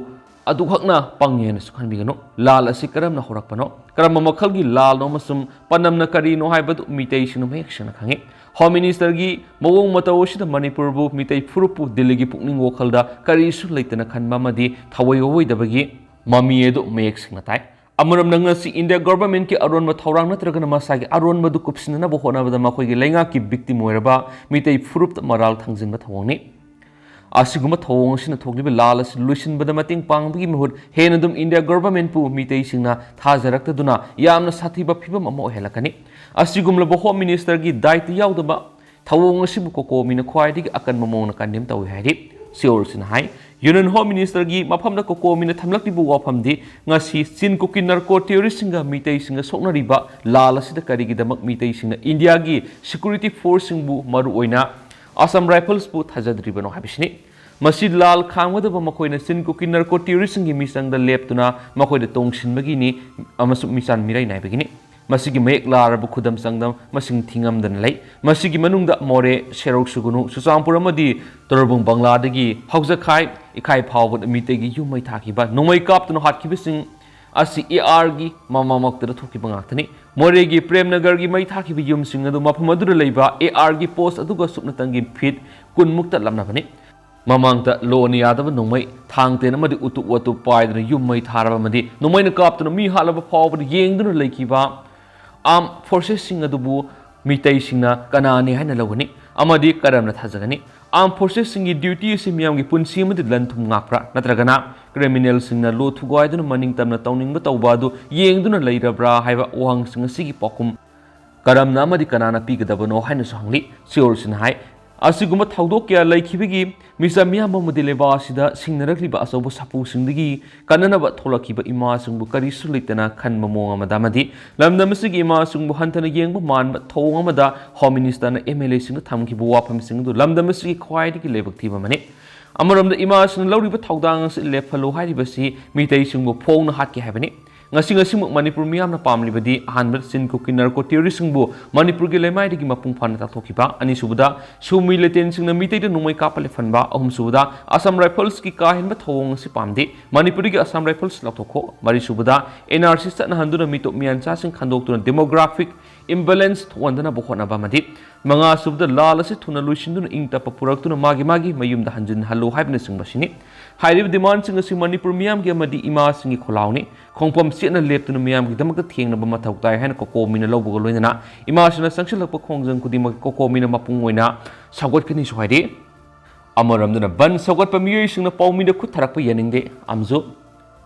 ꯑꯗꯨꯈꯛꯅ ꯄꯪꯉꯦ ꯍꯥꯏꯅꯁꯨ ꯈꯟꯕꯤꯒꯅꯨ꯫ ꯂꯥꯜ ꯑꯁꯤ ꯀꯔꯝꯅ ꯍꯧꯔꯛꯄꯅꯣ, ꯀꯔꯝꯕ ꯃꯈꯜꯒꯤ ꯂꯥꯜꯅꯣ ꯑꯃꯁꯨꯡ ꯄꯅꯝꯅ ꯀꯔꯤꯅꯣ ꯍꯥꯏꯕꯗꯨ ꯃꯤꯇꯩꯁꯤꯡꯅ ꯃꯌꯦꯛ ꯁꯦꯡꯅ ꯈꯪꯏ꯫ ꯍꯣꯝ ꯃꯤꯅꯤꯁꯇꯔꯒꯤ ꯃꯑꯣꯡ ꯃꯇꯧ ꯑꯁꯤꯗ ꯃꯅꯤꯄꯨꯔꯕꯨ, ꯃꯤꯇꯩ ꯐꯨꯔꯨꯞꯄꯨ ꯗꯤꯜꯂꯤꯒꯤ ꯄꯨꯛꯅꯤꯡ ꯋꯥꯈꯜꯗ ꯀꯔꯤꯁꯨ ꯂꯩꯇꯅ ꯈꯟꯕ ꯑꯃꯗꯤ ꯊꯑꯣꯏ ꯋꯥꯑꯣꯏꯗꯕꯒꯤ ꯃꯃꯤ ꯑꯗꯨ ꯃꯌꯦꯛ ꯁꯦꯡꯅ ꯇꯥꯏ꯫ ꯑꯃꯔꯣꯝꯗ, ꯉꯁꯤ ꯏꯟꯗꯤꯌꯥ ꯒꯚꯔꯟꯃꯦꯟꯠꯀꯤ ꯑꯔꯣꯟꯕ ꯊꯧꯔꯥꯡ ꯅꯠꯇ꯭ꯔꯒꯅ ꯃꯁꯥꯒꯤ ꯑꯔꯣꯟꯕꯗꯨ ꯀꯨꯞꯁꯤꯟꯅꯅꯕ ꯍꯣꯠꯅꯕꯗ ꯃꯈꯣꯏꯒꯤ ꯂꯩꯉꯥꯛꯀꯤ ꯚꯤꯛꯇꯤꯝ ꯑꯣꯏꯔꯕ ꯃꯤꯇꯩ ꯐꯨꯔꯨꯞꯇ ꯃꯔꯥꯜ ꯊꯥꯡꯖꯤꯟꯕ ꯊꯧꯑꯣꯡꯅꯤ꯫ ꯑꯁꯤꯒꯨꯝꯕ ꯊꯧꯑꯣꯡ ꯑꯁꯤꯅ ꯊꯣꯛꯂꯤꯕ ꯂꯥꯜ ꯑꯁꯤ ꯂꯣꯏꯁꯤꯟꯕꯗ ꯃꯇꯦꯡ ꯄꯥꯡꯕꯒꯤ ꯃꯍꯨꯠ ꯍꯦꯟꯅ ꯑꯗꯨꯝ ꯏꯟꯗꯤꯌꯥ ꯒꯚꯔꯟꯃꯦꯟꯠꯄꯨ ꯃꯤꯇꯩꯁꯤꯡꯅ ꯊꯥꯖꯔꯛꯇꯗꯨꯅ ꯌꯥꯝꯅ ꯁꯥꯊꯤꯕ ꯐꯤꯚꯝ ꯑꯃ ꯑꯣꯏꯍꯜꯂꯛꯀꯅꯤ꯫ ꯑꯁꯤꯒꯨꯝꯂꯕ ꯍꯣꯝ ꯃꯤꯅꯤꯁꯇꯔꯒꯤ ꯗꯥꯏꯇ ꯌꯥꯎꯗꯕ ꯊꯧꯑꯣꯡ ꯑꯁꯤꯕꯨ ꯀꯣꯀꯣꯃꯤꯅ ꯈ꯭ꯋꯥꯏꯗꯒꯤ ꯑꯀꯟꯕ ꯃꯑꯣꯡꯗ ꯀꯟꯗꯦꯝ ꯇꯧꯏ ꯍꯥꯏꯔꯤ꯫ ꯆꯦꯔꯣꯜꯁꯤꯅ ꯍꯥꯏ, ꯌꯨꯅꯤꯌꯟ ꯍꯣꯝ ꯃꯤꯅꯤꯁꯇꯔꯒꯤ ꯃꯐꯝꯗ ꯀꯣꯀꯣꯃꯤꯅ ꯊꯝꯂꯛꯂꯤꯕ ꯋꯥꯐꯝꯗꯤ ꯉꯁꯤ ꯆꯤꯟ ꯀꯨꯀꯤ ꯅꯥꯔꯀꯣ ꯇꯦꯔꯣꯔꯤꯁꯁꯤꯡꯒ ꯃꯤꯇꯩꯁꯤꯡꯒ ꯁꯣꯛꯅꯔꯤꯕ ꯂꯥꯜ ꯑꯁꯤꯗ ꯀꯔꯤꯒꯤꯗꯃꯛ ꯃꯤꯇꯩꯁꯤꯡꯅ ꯏꯟꯗꯤꯌꯥꯒꯤ ꯁꯦꯀ꯭ꯌꯨꯔꯤꯇꯤ ꯐꯣꯔꯁꯁꯤꯡꯕꯨ, ꯃꯔꯨꯑꯣꯏꯅ ꯑꯁꯥꯝ ꯔꯥꯏꯐꯜꯁꯄꯨ ꯊꯥꯖꯗ꯭ꯔꯤꯕꯅꯣ ꯍꯥꯏꯕꯁꯤꯅꯤ꯫ ꯃꯁꯤ ꯂꯥꯜ ꯈꯥꯡꯒꯗꯕ ꯃꯈꯣꯏꯅ ꯆꯤꯟ ꯀꯨꯀꯤ ꯅꯥꯔꯀꯣ ꯇꯦꯔꯣꯔꯤꯁꯁꯤꯡꯒꯤ ꯃꯤꯆꯪꯗ ꯂꯦꯞꯇꯨꯅ ꯃꯈꯣꯏꯗ ꯇꯣꯡꯁꯤꯟꯕꯒꯤꯅꯤ ꯑꯃꯁꯨꯡ ꯃꯤꯆꯥꯟ ꯃꯤꯔꯩ ꯅꯥꯏꯕꯒꯤꯅꯤ꯫ ꯃꯁꯤꯒꯤ ꯃꯌꯦꯛ ꯂꯥꯔꯕ ꯈꯨꯗꯝ ꯆꯥꯡꯗꯝ ꯃꯁꯤꯡ ꯊꯤꯉꯝꯗꯅ ꯂꯩ꯫ ꯃꯁꯤꯒꯤ ꯃꯅꯨꯡꯗ ꯃꯣꯔꯦ, ꯁꯦꯔꯧ ꯁꯨꯒꯨꯅꯨ, ꯆꯨꯔꯆꯥꯟꯄꯨꯔ ꯑꯃꯗꯤ ꯇꯣꯔꯕꯨꯡ ꯕꯪꯂꯥꯗꯒꯤ ꯍꯧꯖꯈꯥꯏ ꯏꯈꯥꯏ ꯐꯥꯎꯕꯗ ꯃꯤꯇꯩꯒꯤ ꯌꯨꯝ ꯃꯩ ꯊꯥꯈꯤꯕ, ꯅꯣꯡꯃꯩ ꯀꯥꯞꯇꯨꯅ ꯍꯥꯠꯈꯤꯕꯁꯤꯡ ꯑꯁꯤ ꯑꯦ ꯑꯥꯔꯒꯤ ꯃꯃꯥꯃꯛꯇꯗ ꯊꯣꯛꯈꯤꯕ ꯉꯥꯛꯇꯅꯤ꯫ ꯃꯣꯔꯦꯒꯤ ꯄ꯭ꯔꯦꯝꯅꯒꯔꯒꯤ ꯃꯩ ꯊꯥꯈꯤꯕ ꯌꯨꯝꯁꯤꯡ ꯑꯗꯨ ꯃꯐꯝ ꯑꯗꯨꯗ ꯂꯩꯕ ꯑꯦ ꯑꯥꯔꯒꯤ ꯄꯣꯁ ꯑꯗꯨꯒ ꯁꯨꯞꯅꯇꯪꯒꯤ ꯐꯤꯠ ꯀꯨꯟꯃꯨꯛꯇ ꯂꯥꯞꯅꯕꯅꯤ꯫ ꯃꯃꯥꯡꯗ ꯂꯣꯟꯅ ꯌꯥꯗꯕ ꯅꯣꯡꯃꯩ, ꯊꯥꯡ ꯇꯦꯟ ꯑꯃꯗꯤ ꯎꯇꯨꯞ ꯋꯥꯇꯨꯞ ꯄꯥꯏꯗꯨꯅ ꯌꯨꯝ ꯃꯩ ꯊꯥꯔꯕ ꯑꯃꯗꯤ ꯅꯣꯡꯃꯩꯅ ꯀꯥꯞꯇꯨꯅ ꯃꯤ ꯍꯥꯠꯂꯕ ꯐꯥꯎꯕꯗ ꯌꯦꯡꯗꯨꯅ ꯂꯩꯈꯤꯕ ꯑꯥꯔꯝ ꯐꯣꯔꯁꯦꯁꯁꯤꯡ ꯑꯗꯨꯕꯨ ꯃꯤꯇꯩꯁꯤꯡꯅ ꯀꯅꯥꯅꯤ ꯍꯥꯏꯅ ꯂꯧꯒꯅꯤ ꯑꯃꯗꯤ ꯀꯔꯝꯅ ꯊꯥꯖꯒꯅꯤ? ꯑꯥꯔꯝ ꯐꯣꯔꯁꯦꯁꯁꯤꯡꯒꯤ ꯗ꯭ꯌꯨꯇꯤ ꯑꯁꯤ ꯃꯤꯌꯥꯝꯒꯤ ꯄꯨꯟꯁꯤ ꯑꯃꯗꯤ ꯂꯟ ꯊꯨꯝ ꯉꯥꯛꯄ꯭ꯔꯥ? ꯅꯠꯇ꯭ꯔꯒꯅ ꯀ꯭ꯔꯤꯃꯤꯅꯦꯜꯁꯤꯡꯅ ꯂꯣ ꯊꯨꯒꯥꯏꯗꯨꯅ ꯃꯅꯤꯡ ꯇꯝꯅ ꯇꯧꯅꯤꯡꯕ ꯇꯧꯕ ꯑꯗꯨ ꯌꯦꯡꯗꯨꯅ ꯂꯩꯔꯕ꯭ꯔꯥ ꯍꯥꯏꯕ ꯋꯥꯍꯪꯁꯤꯡ ꯑꯁꯤꯒꯤ ꯄꯥꯎꯈꯨꯝ ꯀꯔꯝꯅ ꯑꯃꯗꯤ ꯀꯅꯥꯅ ꯄꯤꯒꯗꯕꯅꯣ ꯍꯥꯏꯅꯁꯨ ꯍꯪꯂꯤ꯫ ꯆꯦꯔꯣꯜꯁꯤꯅ ꯍꯥꯏ, ꯑꯁꯤꯒꯨꯝꯕ ꯊꯧꯗꯣꯛ ꯀꯌꯥ ꯂꯩꯈꯤꯕꯒꯤ ꯃꯤꯆꯝ ꯃꯤꯌꯥꯝ ꯑꯃꯗꯤ ꯂꯩꯕꯥꯛ ꯑꯁꯤꯗ ꯁꯤꯡꯅꯔꯛꯂꯤꯕ ꯑꯆꯧꯕ ꯁꯥꯐꯨꯁꯤꯡꯗꯒꯤ ꯀꯟꯅꯅꯕ ꯊꯣꯛꯂꯛꯈꯤꯕ ꯏꯃꯥꯁꯤꯡꯕꯨ ꯀꯔꯤꯁꯨ ꯂꯩꯇꯅ ꯈꯟꯕ ꯃꯑꯣꯡ ꯑꯃꯗ ꯑꯃꯗꯤ ꯂꯝꯗꯝ ꯑꯁꯤꯒꯤ ꯏꯃꯥꯁꯤꯡꯕꯨ ꯍꯟꯊꯅ ꯌꯦꯡꯕ ꯃꯥꯟꯕ ꯊꯧꯑꯣꯡ ꯑꯃꯗ Home Minister ꯅ M L A ꯁꯤꯡꯗ ꯊꯝꯈꯤꯕ ꯋꯥꯐꯝꯁꯤꯡ ꯑꯗꯨ ꯂꯝꯗꯝ ꯑꯁꯤꯒꯤ ꯈ꯭ꯋꯥꯏꯗꯒꯤ ꯂꯥꯏꯕꯛ ꯊꯤꯕ ꯑꯃꯅꯤ꯫ ꯑꯃꯔꯣꯝꯗ ꯏꯃꯥꯁꯤꯡꯅ ꯂꯧꯔꯤꯕ ꯊꯧꯗꯥꯡ ꯑꯁꯤ ꯂꯦꯞꯍꯜꯂꯨ ꯍꯥꯏꯔꯤꯕꯁꯤ ꯃꯤꯇꯩꯁꯤꯡꯕꯨ ꯐꯣꯡꯅ ꯍꯥꯠꯀꯦ ꯍꯥꯏꯕꯅꯤ꯫ ꯉꯁꯤ ꯉꯁꯤꯃꯛ ꯃꯅꯤꯄꯨꯔ ꯃꯤꯌꯥꯝꯅ ꯄꯥꯝꯂꯤꯕꯗꯤ ꯑꯍꯥꯟꯕꯗ ꯆꯤꯟ ꯀꯨꯀꯤ narco terrorist ꯁꯤꯡꯕꯨ ꯃꯅꯤꯄꯨꯔꯒꯤ ꯂꯩꯃꯥꯏꯗꯒꯤ ꯃꯄꯨꯡ ꯐꯥꯅ ꯇꯥꯟꯊꯣꯛꯈꯤꯕ, ꯑꯅꯤꯁꯨꯕꯗ ꯁꯨꯃꯤ ꯂꯦꯇꯦꯟꯁꯤꯡꯅ ꯃꯤꯇꯩꯗ ꯅꯣꯡꯃꯩ ꯀꯥꯞꯄ ꯂꯦꯞꯍꯟꯕ, ꯑꯍꯨꯝꯁꯨꯕꯗ Assam Rifles ꯀꯤ ꯀꯥ ꯍꯦꯟꯕ ꯊꯧꯑꯣꯡ ꯑꯁꯤ ꯄꯥꯝꯗꯦ, ꯃꯅꯤꯄꯨꯔꯗꯒꯤ Assam Rifles ꯂꯧꯊꯣꯛꯈꯣ, ꯃꯔꯤꯁꯨꯕꯗ N R C ꯆꯠꯅꯍꯟꯗꯨꯅ ꯃꯤꯇꯣꯞ ꯃꯤꯌꯥꯟꯆꯥꯁꯤꯡ ꯈꯟꯗꯣꯛꯇꯨꯅ demographic imbalance ꯊꯣꯛꯍꯟꯗꯅꯕ ꯍꯣꯠꯅꯕ ꯑꯃꯗꯤ ꯃꯉꯥꯁꯨꯕꯗ ꯂꯥꯜ ꯑꯁꯤ ꯊꯨꯅ ꯂꯣꯏꯁꯤꯟꯗꯨꯅ ꯏꯪ ꯇꯞꯄ ꯄꯨꯔꯛꯇꯨꯅ ꯃꯥꯒꯤ ꯃꯥꯒꯤ ꯃꯌꯨꯝꯗ ꯍꯟꯖꯤꯟꯍꯜꯂꯨ ꯍꯥꯏꯕꯅꯆꯤꯡꯕꯁꯤꯅꯤ꯫ ꯍꯥꯏꯔꯤꯕ demand ꯁꯤꯡ ꯑꯁꯤ ꯃꯅꯤꯄꯨꯔ ꯃꯤꯌꯥꯝꯒꯤ ꯑꯃꯗꯤ ꯏꯃꯥꯁꯤꯡꯒꯤ ꯈꯣꯜꯂꯥꯎꯅꯤ꯫ ꯈꯣꯡꯐꯝ ꯆꯦꯠꯅ ꯂꯦꯞꯇꯨꯅ ꯃꯤꯌꯥꯝꯒꯤꯗꯃꯛꯇ ꯊꯦꯡꯅꯕ ꯃꯊꯧ ꯇꯥꯏ ꯍꯥꯏꯅ ꯀꯣꯀꯣꯃꯤꯅ ꯂꯧꯕꯒ ꯂꯣꯏꯅꯅ ꯏꯃꯥꯁꯤꯡꯅ ꯆꯪꯁꯤꯜꯂꯛꯄ ꯈꯣꯡꯖꯪ ꯈꯨꯗꯤꯡꯃꯛ ꯀꯣꯀꯣꯃꯤꯅ ꯃꯄꯨꯡ ꯑꯣꯏꯅ ꯁꯧꯒꯠꯀꯅꯤꯁꯨ ꯍꯥꯏꯔꯤ꯫ ꯑꯃꯔꯣꯝꯗꯅ ꯕꯟ ꯁꯧꯒꯠꯄ ꯃꯤꯑꯣꯏꯁꯤꯡꯅ ꯄꯥꯎꯃꯤꯗ ꯈꯨꯠ ꯊꯥꯔꯛꯄ ꯌꯥꯅꯤꯡꯗꯦ꯫ ꯑꯃꯁꯨ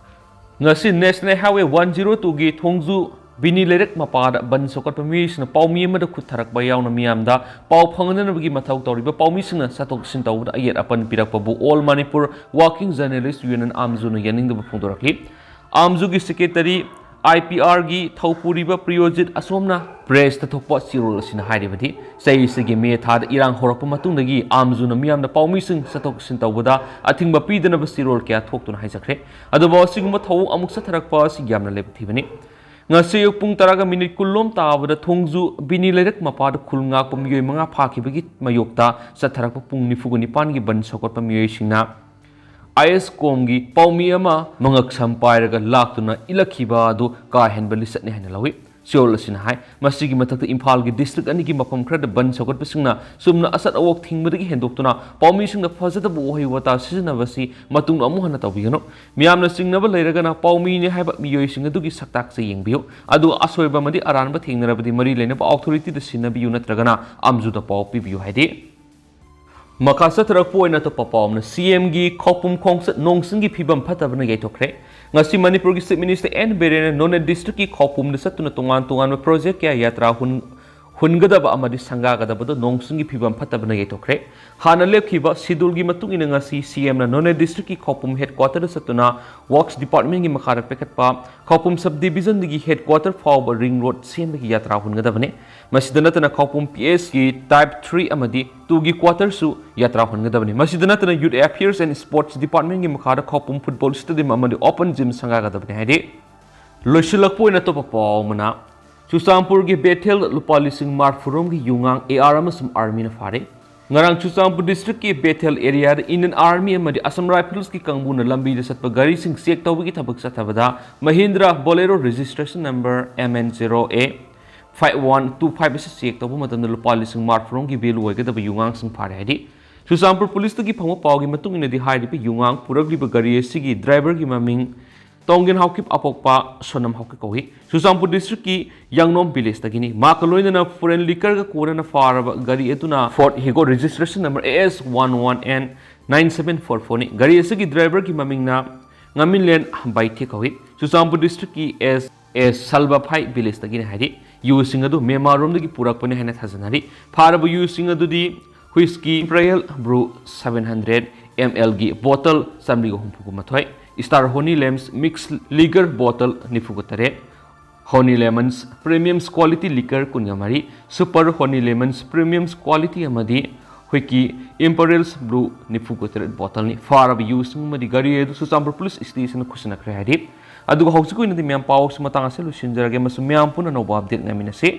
ꯉꯁꯤ National Highway one zero two ꯒꯤ ꯊꯣꯡꯖꯨ ꯕꯤꯅꯤ ꯂꯩꯔꯛ ꯃꯄꯥꯗ ꯕꯟ ꯁꯧꯒꯠꯄ ꯃꯤꯑꯣꯏꯁꯤꯡꯅ ꯄꯥꯎꯃꯤ ꯑꯃꯗ ꯈꯨꯠ ꯊꯥꯔꯛꯄ ꯌꯥꯎꯅ ꯃꯤꯌꯥꯝꯗ ꯄꯥꯎ ꯐꯪꯅꯅꯕꯒꯤ ꯃꯊꯧ ꯇꯧꯔꯤꯕ ꯄꯥꯎꯃꯤꯁꯤꯡꯅ ꯆꯠꯊꯣꯛ ꯆꯠꯁꯤꯟ ꯇꯧꯕꯗ ꯑꯌꯦꯠ ꯑꯄꯟ ꯄꯤꯔꯛꯄꯕꯨ All Manipur Working Journalist Union, ꯑꯥꯝꯖꯨꯅ ꯌꯥꯅꯤꯡꯗꯕ ꯐꯣꯡꯗꯣꯔꯛꯂꯤ꯫ ꯑꯥꯝꯖꯨꯒꯤ secretary I P R ꯒꯤ ꯊꯧꯄꯨꯔꯤꯕ ꯄ꯭ꯔꯤꯌꯣꯖꯤꯠ ꯑꯁꯣꯝꯅ press ꯇ ꯊꯣꯛꯄ ꯆꯦꯔꯣꯜ ꯑꯁꯤꯅ ꯍꯥꯏꯔꯤꯕꯗꯤ, ꯆꯍꯤ ꯑꯁꯤꯒꯤ ꯃꯦ ꯊꯥꯗ ꯏꯔꯥꯡ ꯍꯧꯔꯛꯄ ꯃꯇꯨꯡꯗꯒꯤ ꯑꯥꯝꯖꯨꯅ ꯃꯤꯌꯥꯝꯅ ꯄꯥꯎꯃꯤꯁꯤꯡ ꯆꯠꯊꯣꯛ ꯆꯠꯁꯤꯟ ꯇꯧꯕꯗ ꯑꯊꯤꯡꯕ ꯄꯤꯗꯅꯕ ꯆꯦꯔꯣꯜ ꯀꯌꯥ ꯊꯣꯛꯇꯨꯅ ꯍꯥꯏꯖꯈ꯭ꯔꯦ꯫ ꯑꯗꯨꯕꯨ ꯑꯁꯤꯒꯨꯝꯕ ꯊꯧꯑꯣꯡ ꯑꯃꯨꯛ ꯆꯠꯊꯔꯛꯄ ꯑꯁꯤ ꯌꯥꯝꯅ ꯂꯥꯏꯕꯛ ꯊꯤꯕꯅꯤ꯫ ꯉꯁꯤ ꯑꯌꯨꯛ ꯄꯨꯡ ꯇꯔꯥꯒ minute ꯀꯨꯟ ꯂꯣꯝ ꯇꯥꯕꯗ ꯊꯣꯡꯖꯨ ꯕꯤꯅꯤ ꯂꯩꯔꯛ ꯃꯄꯥꯗ ꯈꯨꯜ ꯉꯥꯛꯄ ꯃꯤꯑꯣꯏ ꯃꯉꯥ ꯐꯥꯈꯤꯕꯒꯤ ꯃꯥꯌꯣꯛꯇ ꯆꯠꯊꯔꯛꯄ ꯄꯨꯡ ꯅꯤꯐꯨꯒ ꯅꯤꯄꯥꯟꯒꯤ ꯕꯟ ꯁꯧꯒꯠꯄ ꯃꯤꯑꯣꯏꯁꯤꯡꯅ ISCOM ꯒꯤ ꯄꯥꯎꯃꯤ ꯑꯃ ꯃꯉꯛ ꯁꯝ ꯄꯥꯏꯔꯒ ꯂꯥꯛꯇꯨꯅ ꯏꯜꯂꯛꯈꯤꯕ ꯑꯗꯨ ꯀꯥ ꯍꯦꯟꯕ ꯂꯤꯆꯠꯅꯤ ꯍꯥꯏꯅ ꯂꯧꯏ꯫ ꯆꯦꯔꯣꯜ ꯑꯁꯤꯅ ꯍꯥꯏ, ꯃꯁꯤꯒꯤ ꯃꯊꯛꯇ ꯏꯝꯐꯥꯜꯒꯤ district ꯑꯅꯤꯒꯤ ꯃꯐꯝ ꯈꯔꯗ ꯕꯟ ꯁꯧꯒꯠꯄꯁꯤꯡꯅ ꯆꯨꯝꯅ ꯑꯆꯠ ꯑꯋꯣꯛ ꯊꯤꯡꯕꯗꯒꯤ ꯍꯦꯟꯗꯣꯛꯇꯨꯅ ꯄꯥꯎꯃꯤꯁꯤꯡꯗ ꯐꯖꯗꯕ ꯋꯥꯍꯩ ꯋꯥꯇꯥ ꯁꯤꯖꯤꯟꯅꯕꯁꯤ ꯃꯇꯨꯡꯗ ꯑꯃꯨꯛ ꯍꯟꯅ ꯇꯧꯕꯤꯒꯅꯨ꯫ ꯃꯤꯌꯥꯝꯅ ꯆꯤꯡꯅꯕ ꯂꯩꯔꯒꯅ ꯄꯥꯎꯃꯤꯅꯤ ꯍꯥꯏꯕ ꯃꯤꯑꯣꯏꯁꯤꯡ ꯑꯗꯨꯒꯤ ꯁꯛꯇꯥꯛꯁꯦ ꯌꯦꯡꯕꯤꯌꯨ꯫ ꯑꯗꯨꯒ ꯑꯁꯣꯏꯕ ꯑꯃꯗꯤ ꯑꯔꯥꯟꯕ ꯊꯦꯡꯅꯔꯕꯗꯤ ꯃꯔꯤ ꯂꯩꯅꯕ authority ꯗ ꯁꯤꯟꯅꯕꯤꯌꯨ ꯅꯠꯇ꯭ꯔꯒꯅ ꯑꯥꯝꯖꯨꯗ ꯄꯥꯎ ꯄꯤꯕꯤꯌꯨ ꯍꯥꯏꯗꯤ꯫ ꯃꯈꯥ ꯆꯠꯊꯔꯛꯄ ꯑꯣꯏꯅ ꯑꯇꯣꯞꯄ ꯄꯥꯎ ꯑꯃꯅ, C M ꯒꯤ ꯈꯧꯄꯨꯝ ꯈꯣꯡꯆꯠ ꯅꯣꯡ ꯆꯤꯡꯒꯤ ꯐꯤꯕꯝ ꯐꯠꯇꯕꯅ ꯌꯩꯊꯣꯛꯈ꯭ꯔꯦ꯫ ꯉꯁꯤ ꯃꯅꯤꯄꯨꯔꯒꯤ Chief Minister N ꯕꯤꯔꯦꯟꯅ ꯅꯣꯅꯦ district ꯀꯤ ꯈꯧꯄꯨꯝꯗ ꯆꯠꯇꯨꯅ ꯇꯣꯉꯥꯟ ꯇꯣꯉꯥꯟꯕ project ꯀꯌꯥ ꯌꯥꯇ꯭ꯔꯥ ꯍꯨꯟ-, ꯍꯨꯟꯒꯗꯕ ꯑꯃꯗꯤ ꯁꯪꯒꯥꯒꯗꯕꯗꯨ ꯅꯣꯡ ꯆꯤꯡꯒꯤ ꯐꯤꯕꯝ ꯐꯠꯇꯕꯅ ꯌꯩꯊꯣꯛꯈ꯭ꯔꯦ꯫ ꯍꯥꯟꯅ ꯂꯦꯞꯈꯤꯕ ꯁꯤꯗꯨꯜꯒꯤ ꯃꯇꯨꯡ ꯏꯟꯅ ꯉꯁꯤ ꯁꯤ ꯑꯦꯝꯅ ꯅꯣꯅꯦ ꯗꯤꯁꯇ꯭ꯔꯤꯛꯀꯤ ꯈꯧꯄꯨꯝ ꯍꯦꯗꯀ꯭ꯋꯥꯇꯔꯗ ꯆꯠꯇꯨꯅ ꯋꯥꯔꯛꯁ ꯗꯤꯄꯥꯔꯠꯃꯦꯟꯒꯤ ꯃꯈꯥꯗ ꯄꯥꯏꯈꯠꯄ ꯈꯧꯄꯨꯝ ꯁꯕ ꯗꯤꯕꯤꯖꯟꯗꯒꯤ ꯍꯦꯗꯀ꯭ꯋꯥꯇꯔ ꯐꯥꯎꯕ ꯔꯤꯡ ꯔꯣꯗ ꯁꯦꯝꯕꯒꯤ ꯌꯥꯇ꯭ꯔꯥ ꯍꯨꯟꯒꯗꯕꯅꯤ꯫ ꯃꯁꯤꯗ ꯅꯠꯇꯅ ꯈꯧꯄꯨꯝ ꯄꯤ ꯑꯦꯁꯀꯤ ꯇꯥꯏꯞ ꯊ꯭ꯔꯤ ꯑꯃꯗꯤ ꯇꯨꯒꯤ ꯀ꯭ꯋꯥꯇꯔꯁꯨ ꯌꯥꯇ꯭ꯔꯥ ꯍꯨꯟꯒꯗꯕꯅꯤ꯫ ꯃꯁꯤꯗ ꯅꯠꯇꯅ ꯌꯨꯠ ꯑꯦꯐꯤꯌꯔꯁ ꯑꯦꯟ ꯁ꯭ꯄꯣꯔꯠꯁ ꯗꯤꯄꯥꯔꯠꯃꯦꯟꯒꯤ ꯃꯈꯥꯗ ꯈꯧꯄꯨꯝ ꯐꯨꯠꯕꯣꯜ ꯁ꯭ꯇꯦꯗꯤꯌꯝ ꯑꯃꯗꯤ ꯑꯣꯄꯟ ꯖꯤꯝ ꯁꯪꯒꯥꯒꯗꯕꯅꯤ ꯍꯥꯏꯔꯤ꯫ ꯂꯣꯏꯁꯤꯜꯂꯛꯄ ꯑꯣꯏꯅ ꯑꯇꯣꯞꯄ ꯄꯥꯎ ꯑꯃꯅ, ꯆꯨꯔꯆꯥꯟꯄꯨꯔꯒꯤ ꯕꯦꯊꯦꯜ ꯂꯨꯄꯥ ꯂꯤꯁꯤꯡ ꯃꯔꯐꯨꯔꯣꯝꯒꯤ ꯌꯨꯉꯥꯡ ꯑꯦ ꯑꯥꯔ ꯑꯃꯁꯨꯡ ꯑꯥꯔꯃꯤꯅ ꯐꯥꯔꯦ꯫ ꯉꯔꯥꯡ ꯆꯨꯔꯆꯥꯟꯄꯨꯔ ꯗꯤꯁꯇ꯭ꯔꯤꯛꯀꯤ ꯕꯦꯊꯦꯜ ꯑꯦꯔꯤꯌꯥꯗ ꯏꯟꯗꯤꯌꯟ ꯑꯥꯔꯃꯤ ꯑꯃꯗꯤ ꯑꯁꯥꯝ ꯔꯥꯏꯐꯜꯁꯀꯤ ꯀꯥꯡꯕꯨꯅ ꯂꯝꯕꯤꯗ ꯆꯠꯄ ꯒꯥꯔꯤꯁꯤꯡ ꯆꯦꯛ ꯇꯧꯕꯒꯤ ꯊꯕꯛ ꯆꯠꯊꯕꯗ Mahindra Bolero registration number M N zero A five one two five ꯑꯁꯤ ꯆꯦꯛ ꯇꯧꯕ ꯃꯇꯝꯗ ꯂꯨꯄꯥ ꯂꯤꯁꯤꯡ ꯃꯔꯐꯨꯔꯣꯝꯒꯤ ꯚꯦꯂꯨ ꯑꯣꯏꯒꯗꯕ ꯌꯨꯉꯥꯡꯁꯤꯡ ꯐꯥꯔꯦ ꯍꯥꯏꯔꯤ꯫ ꯆꯨꯔꯆꯥꯟꯄꯨꯔ ꯄꯨꯂꯤꯁꯇꯒꯤ ꯐꯪꯕ ꯄꯥꯎꯒꯤ ꯃꯇꯨꯡ ꯏꯟꯅꯗꯤ ꯍꯥꯏꯔꯤꯕ ꯌꯨꯉꯥꯡ ꯄꯨꯔꯛꯂꯤꯕ ꯒꯥꯔꯤ ꯑꯁꯤꯒꯤ ꯗ꯭ꯔꯥꯏꯚꯔꯒꯤ ꯃꯃꯤꯡ ꯇꯣꯡꯒꯦꯟ ꯍꯥꯎꯀꯤꯞ ꯑꯄꯣꯛꯄ ꯁꯣꯅꯝ ꯍꯥꯎꯀꯤꯞ ꯀꯧꯏ꯫ ꯆꯨꯔꯆꯥꯟꯄꯨꯔ ꯗꯤꯁꯇ꯭ꯔꯤꯛꯀꯤ ꯌꯥꯡꯅꯣꯝ ꯚꯤꯂꯦꯖꯇꯒꯤꯅꯤ꯫ ꯃꯍꯥꯛꯀ ꯂꯣꯏꯅꯅ ꯐꯣꯔꯦꯟ ꯂꯤꯀꯔꯒ ꯀꯣꯟꯅꯅ ꯐꯥꯔꯕ ꯒꯥꯔꯤ ꯑꯗꯨꯅ ꯐꯣꯔꯗ ꯍꯤꯒꯣ registration number A S one one N nine seven four ꯐꯣꯔꯅꯤ꯫ ꯒꯥꯔꯤ ꯑꯁꯤꯒꯤ ꯗ꯭ꯔꯥꯏꯚꯔꯒꯤ ꯃꯃꯤꯡꯅ ꯉꯥꯃꯤꯟꯂꯦꯟ ꯕꯥꯏꯊꯦ ꯀꯧꯏ꯫ ꯆꯨꯔꯆꯥꯟꯄꯨꯔ ꯗꯤꯁꯇ꯭ꯔꯤꯛꯀꯤ ꯑꯦꯁ ꯑꯦ ꯁꯜꯕꯐꯥꯏ ꯚꯤꯂꯦꯖꯇꯒꯤꯅꯤ ꯍꯥꯏꯔꯤ꯫ ꯌꯨꯁꯤꯡ ꯑꯗꯨ ꯃ꯭ꯌꯥꯟꯃꯥꯔꯔꯣꯝꯗꯒꯤ ꯄꯨꯔꯛꯄꯅꯤ ꯍꯥꯏꯅ ꯊꯥꯖꯅꯔꯤ꯫ ꯐꯥꯔꯕ ꯌꯨꯁꯤꯡ ꯑꯗꯨꯗꯤ whisky ꯏꯝꯄꯔꯤꯌꯦꯜ brew seven hundred M ꯑꯦꯜꯒꯤ ꯕꯣꯇꯜ ꯆꯥꯃꯔꯤꯒ ꯍꯨꯝꯐꯨꯒ ꯃꯥꯊꯣꯏ, ꯁ꯭ꯇꯥꯔ ꯍꯣꯅꯤ ꯂꯦꯝꯁ ꯃꯤꯛꯁ ꯂꯤꯒꯔ ꯕꯣꯇꯜ ꯅꯤꯐꯨꯒ ꯇꯔꯦꯠ, ꯍꯣꯅꯤ ꯂꯦꯃꯟꯁ ꯄ꯭ꯔꯤꯃꯤꯌꯝꯁ ꯀ꯭ꯋꯥꯂꯤꯇꯤ ꯂꯤꯀꯔ ꯀꯨꯟꯒ ꯃꯔꯤ, ꯁꯨꯄꯔ ꯍꯣꯅꯤ ꯂꯦꯃꯟꯁ ꯄ꯭ꯔꯤꯃꯤꯌꯝꯁ ꯀ꯭ꯋꯥꯂꯤꯇꯤ ꯑꯃꯗꯤ ꯍꯨꯏꯀꯤ ꯏꯝꯄꯔꯤꯌꯦꯜꯁ ꯕ꯭ꯔꯨ ꯅꯤꯐꯨꯒ ꯇꯔꯦꯠ ꯕꯣꯇꯜꯅꯤ꯫ ꯐꯥꯔꯕ ꯌꯨꯁꯤꯡ ꯑꯃꯗꯤ ꯒꯥꯔꯤ ꯑꯗꯨ ꯆꯨꯔꯆꯥꯟꯄꯨꯔ ꯄꯨꯂꯤꯁ ꯁ꯭ꯇꯦꯁꯟꯗ ꯈꯨꯠꯁꯤꯟꯅꯈ꯭ꯔꯦ ꯍꯥꯏꯔꯤ꯫ ꯑꯗꯨꯒ ꯍꯧꯖꯤꯛꯀꯤ ꯑꯣꯏꯅꯗꯤ ꯃꯌꯥꯝ ꯄꯥꯎꯁꯤ ꯃꯇꯥꯡ ꯑꯁꯤ ꯂꯣꯏꯁꯤꯟꯖꯔꯒꯦ ꯑꯃꯁꯨꯡ ꯃꯌꯥꯝ ꯄꯨꯟꯅ ꯑꯅꯧꯕ ꯑꯞꯗꯦꯠ ꯉꯥꯏꯃꯤꯟꯅꯁꯤ꯫